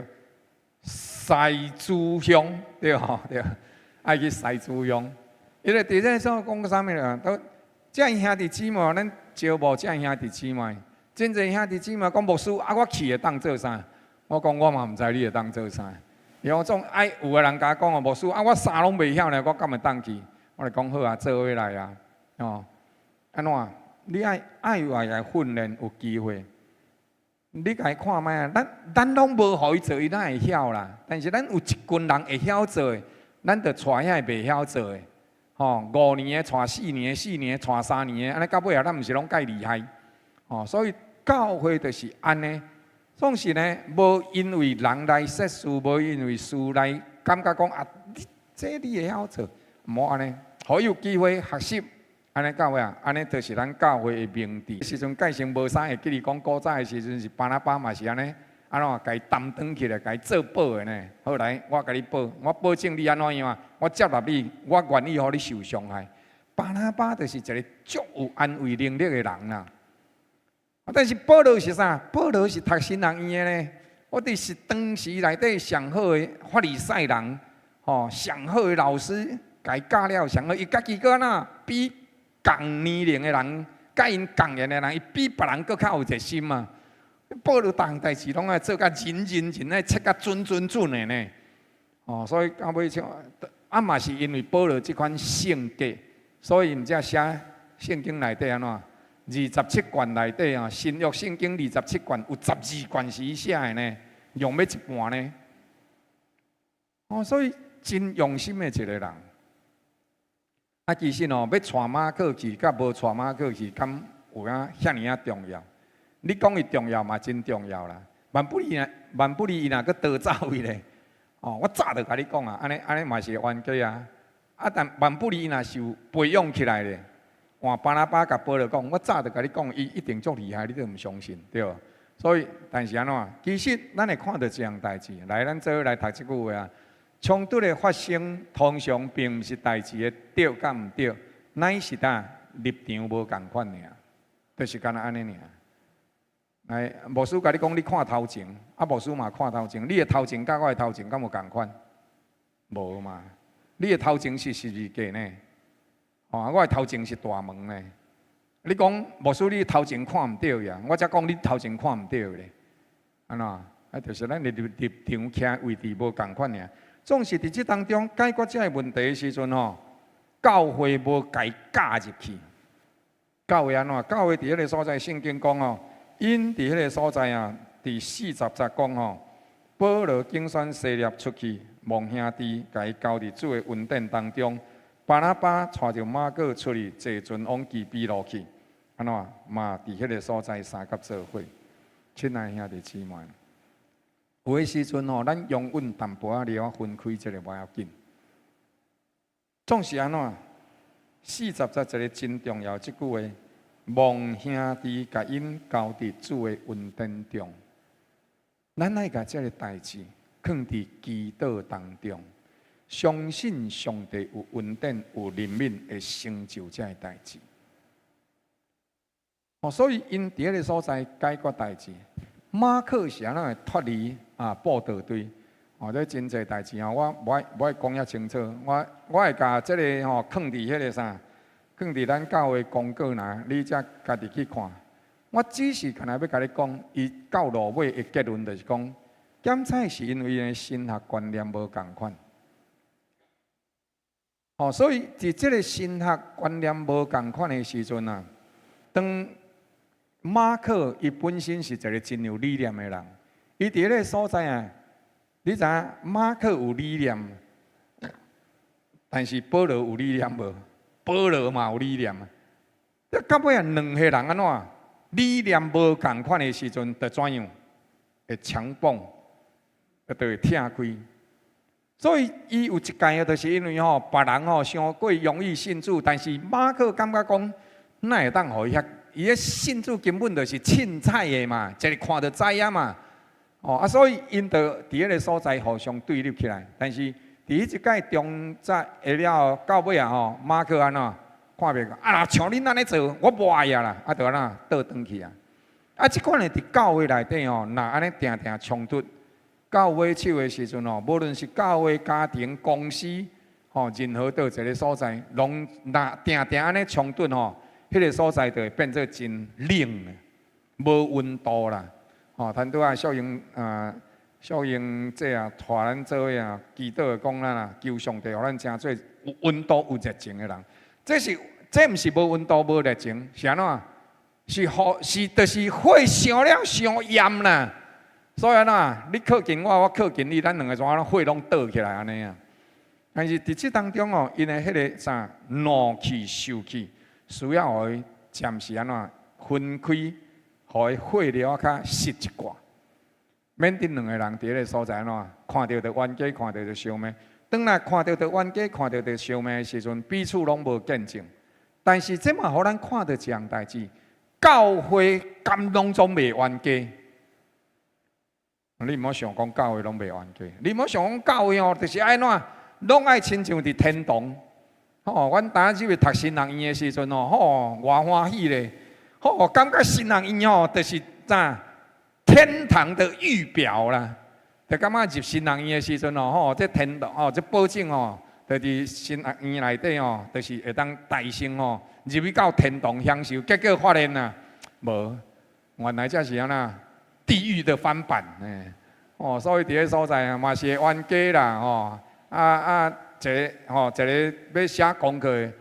獅子鄉對吼對，愛去獅子鄉。因為佇這所講啥物啦？都遮兄弟姊妹，咱招募遮兄弟姊妹，真濟兄弟姊妹講牧師啊，我去會當做啥？我講我嘛毋知你會當做啥。伊講總愛有的人共我講哦，牧師啊，我啥攏袂曉呢，我敢會當去？我就講好啊，做伙來啊，哦，按怎？你愛愛有愛來訓練，有機會。你共伊看覓啊？咱攏無予伊做，伊哪會曉啦？但是咱有一群人會曉做的，咱就帶遐個袂曉做的，吼，5年的帶4年的，4年的帶3年的，按呢到尾啊，咱毋是攏蓋厲害，吼，所以教會就是按呢。總是呢，無因為人來設事，無因為事來感覺講啊，你這你會曉做，毋好按呢，予伊有機會學習，按呢到尾啊，按呢就是咱教會的明智。時陣蓋成無啥會記得講古早的時陣是巴拿巴嘛是按呢，按怎共伊擔當起來，共伊做保的呢？好來，我共你保，我保證你按怎樣啊？我接納你，我願意予你受傷害。巴拿巴就是一个足有安慰能力的人啦。但是保羅是啥？保羅是讀神學院的呢。我佇是當時內底上好的法利賽人，吼，上好的老師，共伊教了上好。伊家己閣按怎比仝年齡的人，佮𪜶仝年的人，伊比別人閣較有熱心啊。保羅逐項代誌攏愛做甲認認真，愛切甲準準準的呢。哦，所以到尾像啊嘛是因為保羅這款性格，所以毋才寫聖經內底按怎？二十七卷內底啊，新約聖經二十七卷有12卷是伊寫的呢，用欲一半呢。哦，所以真用心的一個人。啊，其實哦，欲帶馬可去，佮無帶馬可去，敢有影遐爾仔重要？你講伊重要嘛，真重要啦。萬不利，萬不利伊若閣逃走去咧。哦，我早就共你講啊，按呢按呢嘛是冤家啊。啊，但萬不利伊若是有培養起來咧。換巴拿巴共保羅講，我早就共你講，伊一定足厲害，你都毋相信，對無？所以，但是按怎？其實咱會看著一項代誌，來，咱做伙來讀這句話啊。衝突的發生，通常並毋是代誌的對佮毋對，乃是呾立場無仝款爾，就是干焦按呢爾。來，牧師共你講，你看頭前，啊，牧師嘛看頭前，你的頭前佮我的頭前敢有仝款？無嘛？你的頭前是十字架呢？哦，我的頭前是大門呢。你講牧師，你頭前看毋著呀？我才講你頭前看毋著咧。按怎？啊，就是咱的立場徛位置無仝款爾。總是佇這當中解決這个問題的時陣吼，教會無共伊加入去。教會按怎？教會佇彼个所在，聖經講吼，𪜶佇彼个所在啊，佇40節講吼，保羅揀選西納出去，望兄弟，共伊交佇主的恩典當中。巴拿巴帶著馬可出去，坐船往基比路去。按怎？嘛佇彼个所在相佮做伙。親愛兄弟姊妹，有的時陣吼，咱容忍淡薄仔了分開，這个無要緊。總是按怎？40節一个真重要這句話，望兄弟共𪜶交佇主的恩典中。咱愛共這个代誌囥佇祈禱當中，相信上帝有恩典、有憐憫，會成就這个代誌。哦，所以𪜶佇彼个所在解決代誌。馬可是按怎會脫離啊布道隊？哦，這真濟代誌吼，我無愛講遐清楚。我會共這个吼囥佇彼个啥，囥佇咱教會公告欄，你才家己去看。我只是干焦欲共你講，伊到落尾的結論就是講，檢採是因為𪜶的神學觀念無仝款。哦，所以佇這个神學觀念無仝款的時陣啊，當馬可伊本身是一个真有理念的人，伊佇彼个所在啊，你知影馬可有理念，但是保羅有理念無？保羅嘛有理念啊。這到尾啊，兩个人按怎理念無仝款的時陣，就怎樣？會強蹦，就會拆開。所以伊有一屆就是因為吼，別人吼傷過容易信主，但是馬可感覺講，哪會當予伊遐？伊的信主根本就是凊彩的嘛，一个看就知影嘛。哦啊，所以𪜶就佇彼个所在互相對立起來。但是佇彼一屆中節下了後，到尾啊吼，馬可按怎看袂過啊？像恁按呢做，我無愛啊啦，啊，就按怎倒轉去啊？啊，這款的佇教會內底吼，若按呢定定衝突，到尾手的時陣吼，無論是教會、家庭、公司，吼，任何佗一个所在，攏若定定按呢衝突吼，彼个所在就會變做真冷的，無溫度啦。吼，頭拄仔秀英啊，秀英姐啊，帶咱做伙啊，祈禱講咱啊，求上帝予咱成做有溫度、有熱情的人。這是這毋是無溫度、無熱情，是按怎？是予是就是火燒了傷炎啦。所以按怎？你靠近我，我靠近你，咱兩个怎啊火攏倒起來按呢啊？但是佇這當中哦，𪜶的彼个啥怒氣、受氣，需要予伊暫時按怎分開，予伊火了較熄一寡，免得兩个人佇彼个所在按怎看著就冤家，看著就相罵。當若看著就冤家，看著就相罵的時陣，彼此攏無見證。但是這嘛予咱看著一項代誌，教會敢攏總袂冤家。你毋好想講教會攏袂冤家，你毋好想講教會哦，就是按怎，攏愛親像佇天堂。吼，阮當入去讀神學院的時陣哦，吼，偌歡喜咧！吼，感覺神學院吼，就是啥天堂的預表啦。就感覺入神學院的時陣哦，吼，這天堂哦，這保證哦，就佇神學院內底哦，就是會當大聲吼入去到天堂享受。結果發現啊，無，原來這是按怎地獄的翻版，欸，哦，所以佇个所在啊，嘛是會冤家啦，吼，啊啊，一个吼，一个欲寫功課的，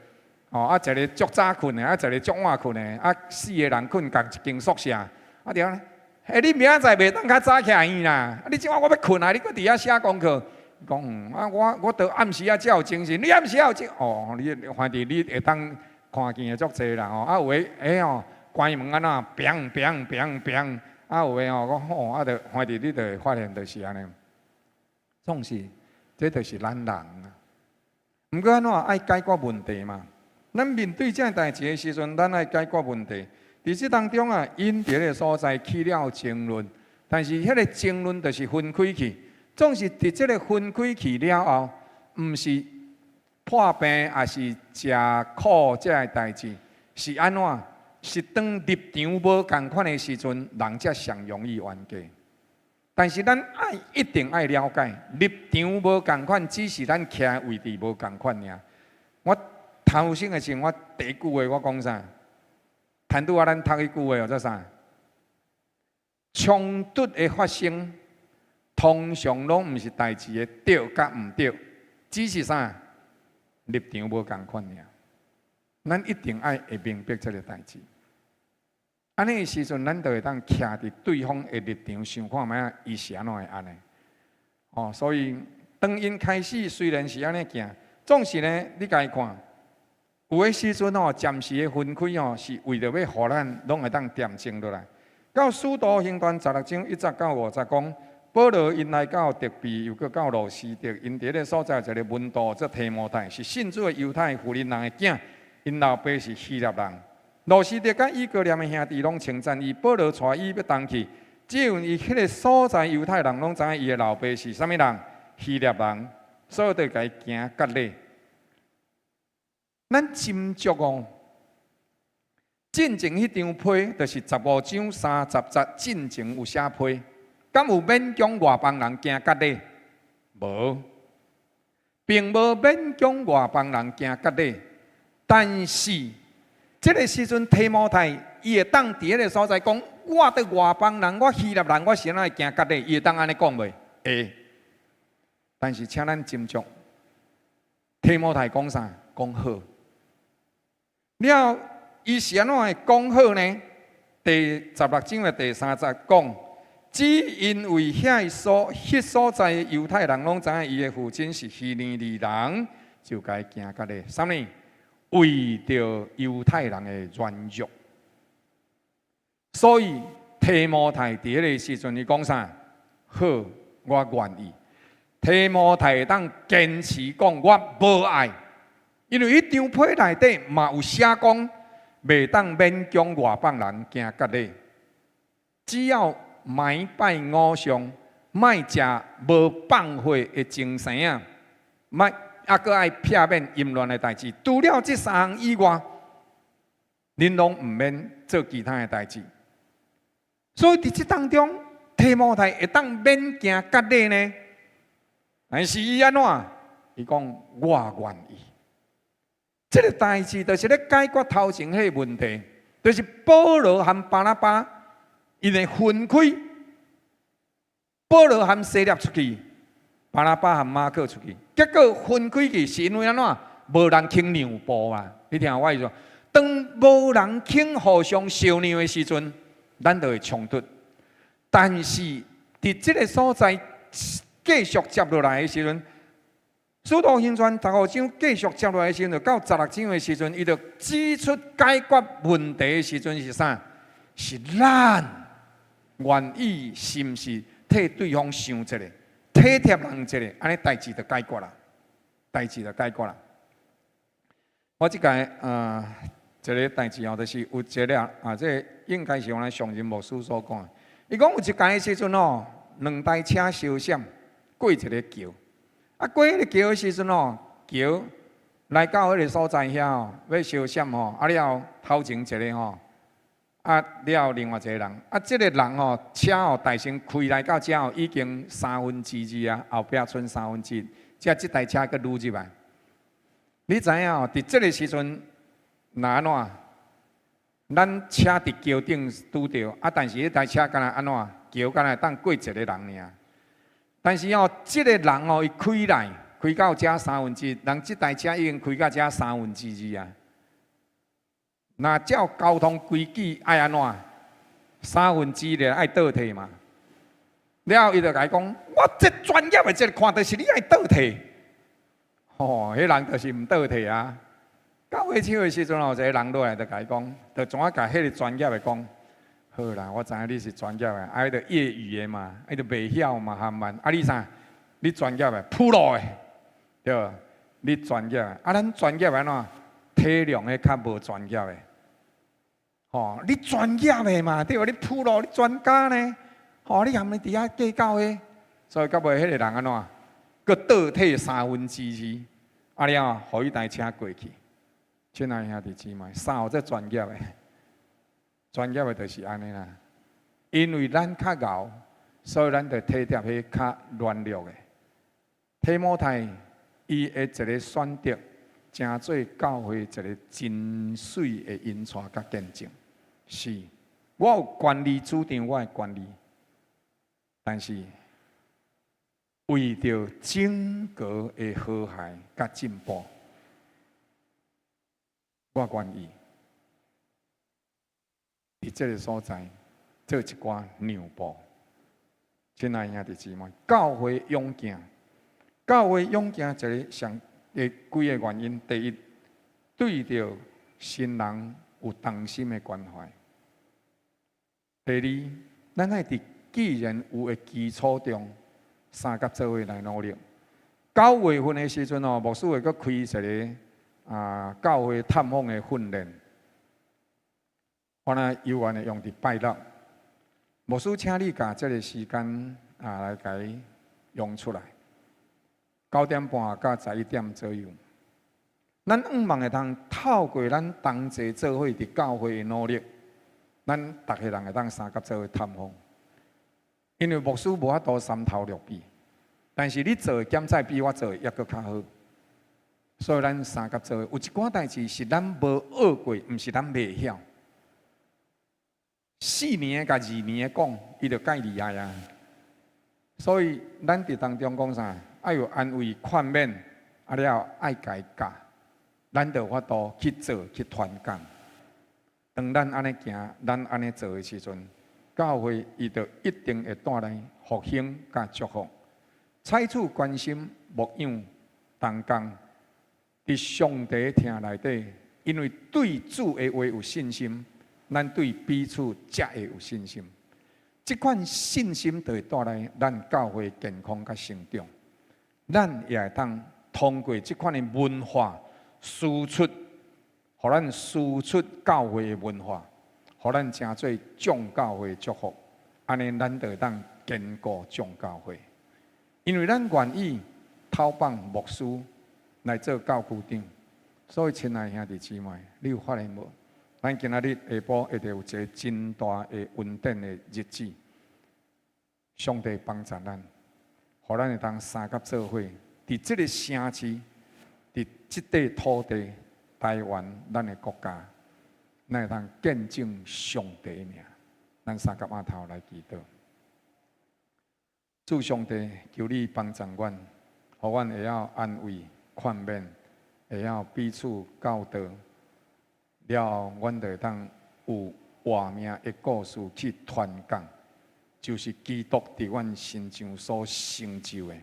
吼，啊，一个足早睏的，啊，一个足晚睏的，啊，四个人睏仝一間宿舍，啊，對啊，欸，你明仔載袂當較早起來啦？啊，你這擺我欲睏啊，你閣佇遐寫功課？講嗯，啊，我著暗時仔才有精神，你暗時仔有精，哦，你反正你會當看見的足濟啦，吼，啊，有的欸吼，關門按怎，砰砰砰砰，啊，有的吼，講吼，啊，著反正你著會發現就是按呢，總是這就是咱人啊。毋過按怎愛解決問題嘛？咱面對這代誌的時陣，咱愛解決問題。佇這當中啊，𪜶佇彼个所在起了爭論，但是彼个爭論就是分開去，總是佇這个分開去了後，毋是破病，抑是食苦這个代誌，是按怎？是當立場無仝款的時陣，人才上容易冤家。但是咱愛一定愛了解，立場無仝款，只是咱徛的位置無仝款爾。我頭先的時陣，我第一句話我講啥？談拄仔咱讀彼句話叫做啥？衝突的發生，通常攏毋是代誌的對佮毋對，只是啥立場無仝款爾。咱一定愛會明白這个代誌。按呢的時陣，咱就會當徛佇對方的立場想看覓仔，伊是按怎會按呢？哦，所以當𪜶開始雖然是按呢行，總是呢，你共伊看，有的時陣吼，暫時的分開吼，是為著欲予咱攏會當恬靜落來。到使徒行傳16章1節到5節講，保羅𪜶來到德庇，又閣到路司得，𪜶佇彼个所在有一个門徒做提摩太，是信主的猶太婦人的囝，𪜶老爸是希臘人。路司得佮以哥念的兄弟攏稱讚伊，保羅帶伊欲同去，只因為彼个所在猶太人攏知影伊的老爸是啥物人，希臘人，所以就共伊行割禮。咱斟酌哦，進前彼張批就是15章30節，進前有寫批，敢有勉強外邦人行割禮？無，並無勉強外邦人行割禮，但是這个時陣提摩太伊會當佇彼个所在講，我佇外邦人，我希臘人，我是按怎會行割禮？伊會當按呢講袂？會。但是請咱斟酌，提摩太講啥？講好。了，伊是按怎會講好呢？第16章的第3節講，只因為彼所在的猶太人攏知影伊的父親是希利尼人，就共伊行割禮。啥物？為著猶太人的軟弱，所以提摩太佇彼个時陣，伊講啥？好，我願意。提摩太會當堅持講，我無愛，因為彼張批內底嘛有寫講，袂當勉強外邦人行割禮，只要莫拜偶像，莫食無放血的牲牲仔，莫猶閣愛避免淫亂的代誌。除了這三項以外，恁攏毋免做其他的代誌。所以佇這當中，提摩太會當免行割禮呢？但是伊按怎？伊講我願意。這个代誌就是咧解決頭前彼个問題，就是保羅和巴拿巴𪜶會分開，保羅和西勒出去，巴拿巴和馬可出去，結果分開去是因為按怎？無人肯讓步啊！你聽我意思，當無人肯互相相讓的時陣，咱就會衝突。但是佇這个所在繼續接落來的時陣，使徒行傳十五章繼續接落來的時陣，到十六章的時陣，伊就指出解決問題的時陣是啥？是咱願意是毋是替對方想一下，體貼人一下，按呢代誌就解決啦，代誌就解決啦。我這擺一个代誌哦，就是有一个啊，這个應該是阮上任牧師所講的。伊講有一擺的時陣哦，兩台車相閃過一个橋，啊過彼个橋的時陣哦，橋來到彼个所在遐哦，欲相閃吼，啊了頭前一个吼，啊了另外一个人，啊這个人吼車哦大先開來到遮哦，已經二三分之啊，後壁賰三分之一，才這台車閣愈入來。你知影哦？佇這个時陣，若按怎？咱車佇橋頂拄著，啊，但是彼台車敢若按怎？橋敢若會當過一个人爾。但是哦，這个人哦，伊開來開到遮三分之一，人這台車已經開到遮三分之二啊。若照交通規矩愛按怎？三分之一愛倒退嘛。了後伊就共伊講：我這專業的，這个看著是你愛倒退。吼，彼人就是毋倒退啊！到尾手的時陣哦，一个人落來就共伊講，就怎啊共彼个專業的講？好啦，我知影你是專業的，啊，彼個業餘的嘛，彼個袂曉嘛，含慢。啊，你啥？你專業的，pro 的，對無？你專業的，啊，咱專業的按怎？體諒彼較無專業的。吼，你專業的嘛，對無？你 pro，你專家呢？吼，你含伊佇遐計較彼，所以到尾彼个人按怎？閣倒退三分之二，啊了，予彼台車過去。親愛兄弟姊妹，啥號做專業的？專業的就是按呢啦。因為咱較𠢕，所以咱就體貼彼較軟弱的。提摩太伊的一个選擇，成做教會一个真媠的引帶佮見證。是，我有權利主張我的權利，但是為著整個的和諧佮進步，我願意佇這个所在做一寡讓步。親愛兄弟姊妹，教會勇健，教會勇健一个上的幾个原因，第一，對著新人有同心的關懷；第二，咱愛佇既然有的基礎中，相佮做伙來努力。9月份的時陣哦，牧師會閣開一个教會探訪的訓練，我呢猶原會用佇拜六。牧師請你共這个時間來共伊用出來，9點半到11點左右。咱向望會當透過咱同齊做伙佇教會的努力，咱逐个人會當相佮做伙探訪。因為牧師無法度三頭六臂，但是你做的檢查比我做的猶閣較好，所以咱相佮做伙。有一寡代誌是咱無學過，毋是咱袂曉。4年共2年講，伊就蓋厲害啊。所以咱佇當中講啥？愛有安慰、勸勉，了後愛共伊教，咱就有法度去做、去傳講。當咱按呢行，咱按呢做的時陣，教會伊就一定會帶來復興佮祝福。採取關心、牧養、同工，佇上帝疼內底，因為對主的話有信心，咱對彼此才會有信心。這款信心就會帶來咱教會健康佮成長。咱也會當通過這款的文化輸出，予咱輸出教會的文化，予咱成做眾教會祝福。按呢，咱就會當堅固眾教會。因為咱願意投放牧師來做教區長，所以親愛兄弟姊妹，你有發現無？咱今仔日下晡一定有一个真大的恩典的日子，上帝幫助咱，予咱會當相佮做伙，佇這个城市，佇這塊土地，台灣，咱的國家，咱會當見證上帝的名。咱相佮囥頭來祈禱，主上帝，求你幫助阮，予阮會曉安慰、勸勉，會曉彼此教導。了後，阮就會當有活命的故事去傳講，就是基督佇阮身上所成就的，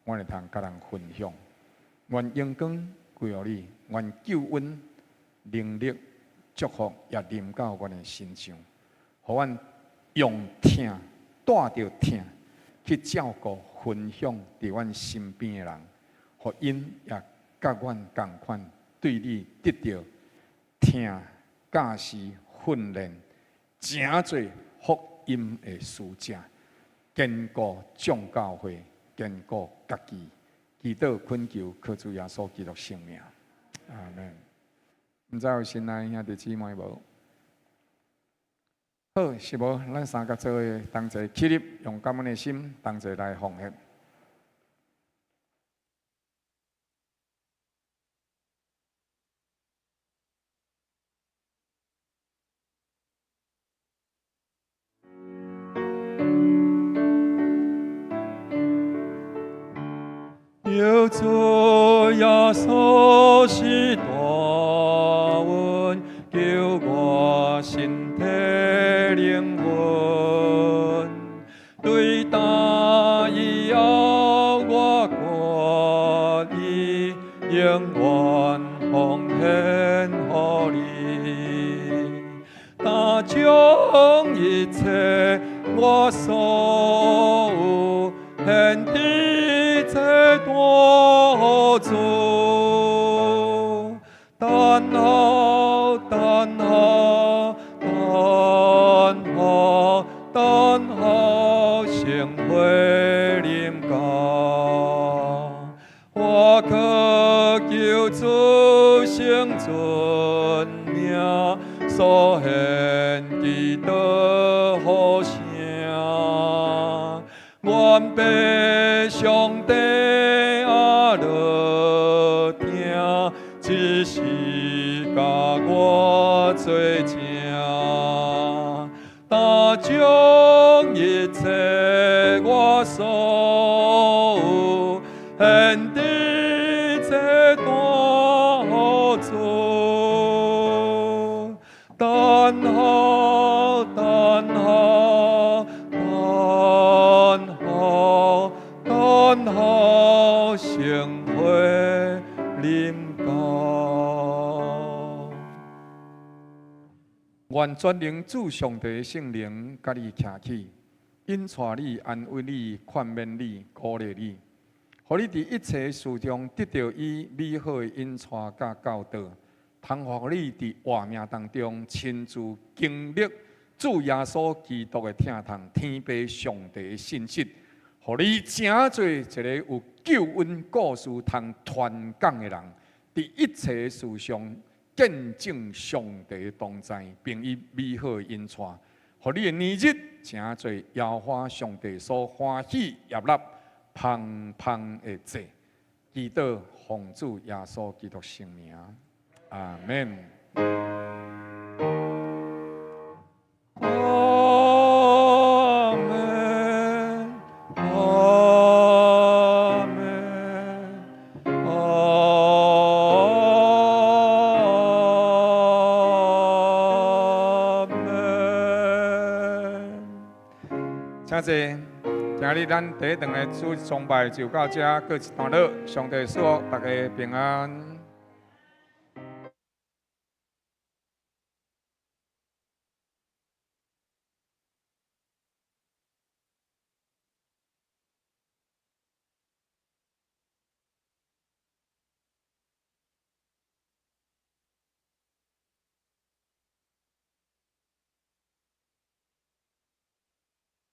阮會當佮人分享。願榮光歸予你，願救恩、能力、祝福也臨到阮的身上，予阮用疼帶著疼去照顧、分享佇阮身邊的人，予𪜶也佮阮仝款對你得著疼、教示、訓練，成做福音的使者，堅固眾教會，堅固家己。祈禱懇求，靠主耶穌基督聖名，阿門。毋知有新來兄弟姊妹無？好，是無？咱三個做伙同齊起立，用感恩的心同齊來奉獻。求主耶穌是大恩，救我身體靈魂。對今以後，我決意永遠奉獻予你，但將一切我所有獻佇這大主，等候，等候，等候，等候聖會臨到，我渴求主聖尊名，所獻基督好聲，願被上帝阿樂聽，只是共我做證，但將一切我所有献伫這大座，等候，等候，等候，等候聖火臨到。願全能主上帝的聖靈佮你徛起，引帶你、安慰你、勸勉你、鼓勵你，予你佇一切事中得著伊美好的引帶佮教導，通予你佇活命當中親自經歷主耶穌基督的疼痛，天父上帝的信實，予你成做一个有救恩故事通傳講的人，佇一切事上見證上帝的同在，並伊美好的引帶，予你的年日成做耶和華上帝所歡喜悅納芳芳的祭。祈禱奉主耶穌基督聖名，阿門。阿門，阿門，阿門。請坐。今日咱第一頓的主崇拜就到這，告一段落。上帝賜福大家平安。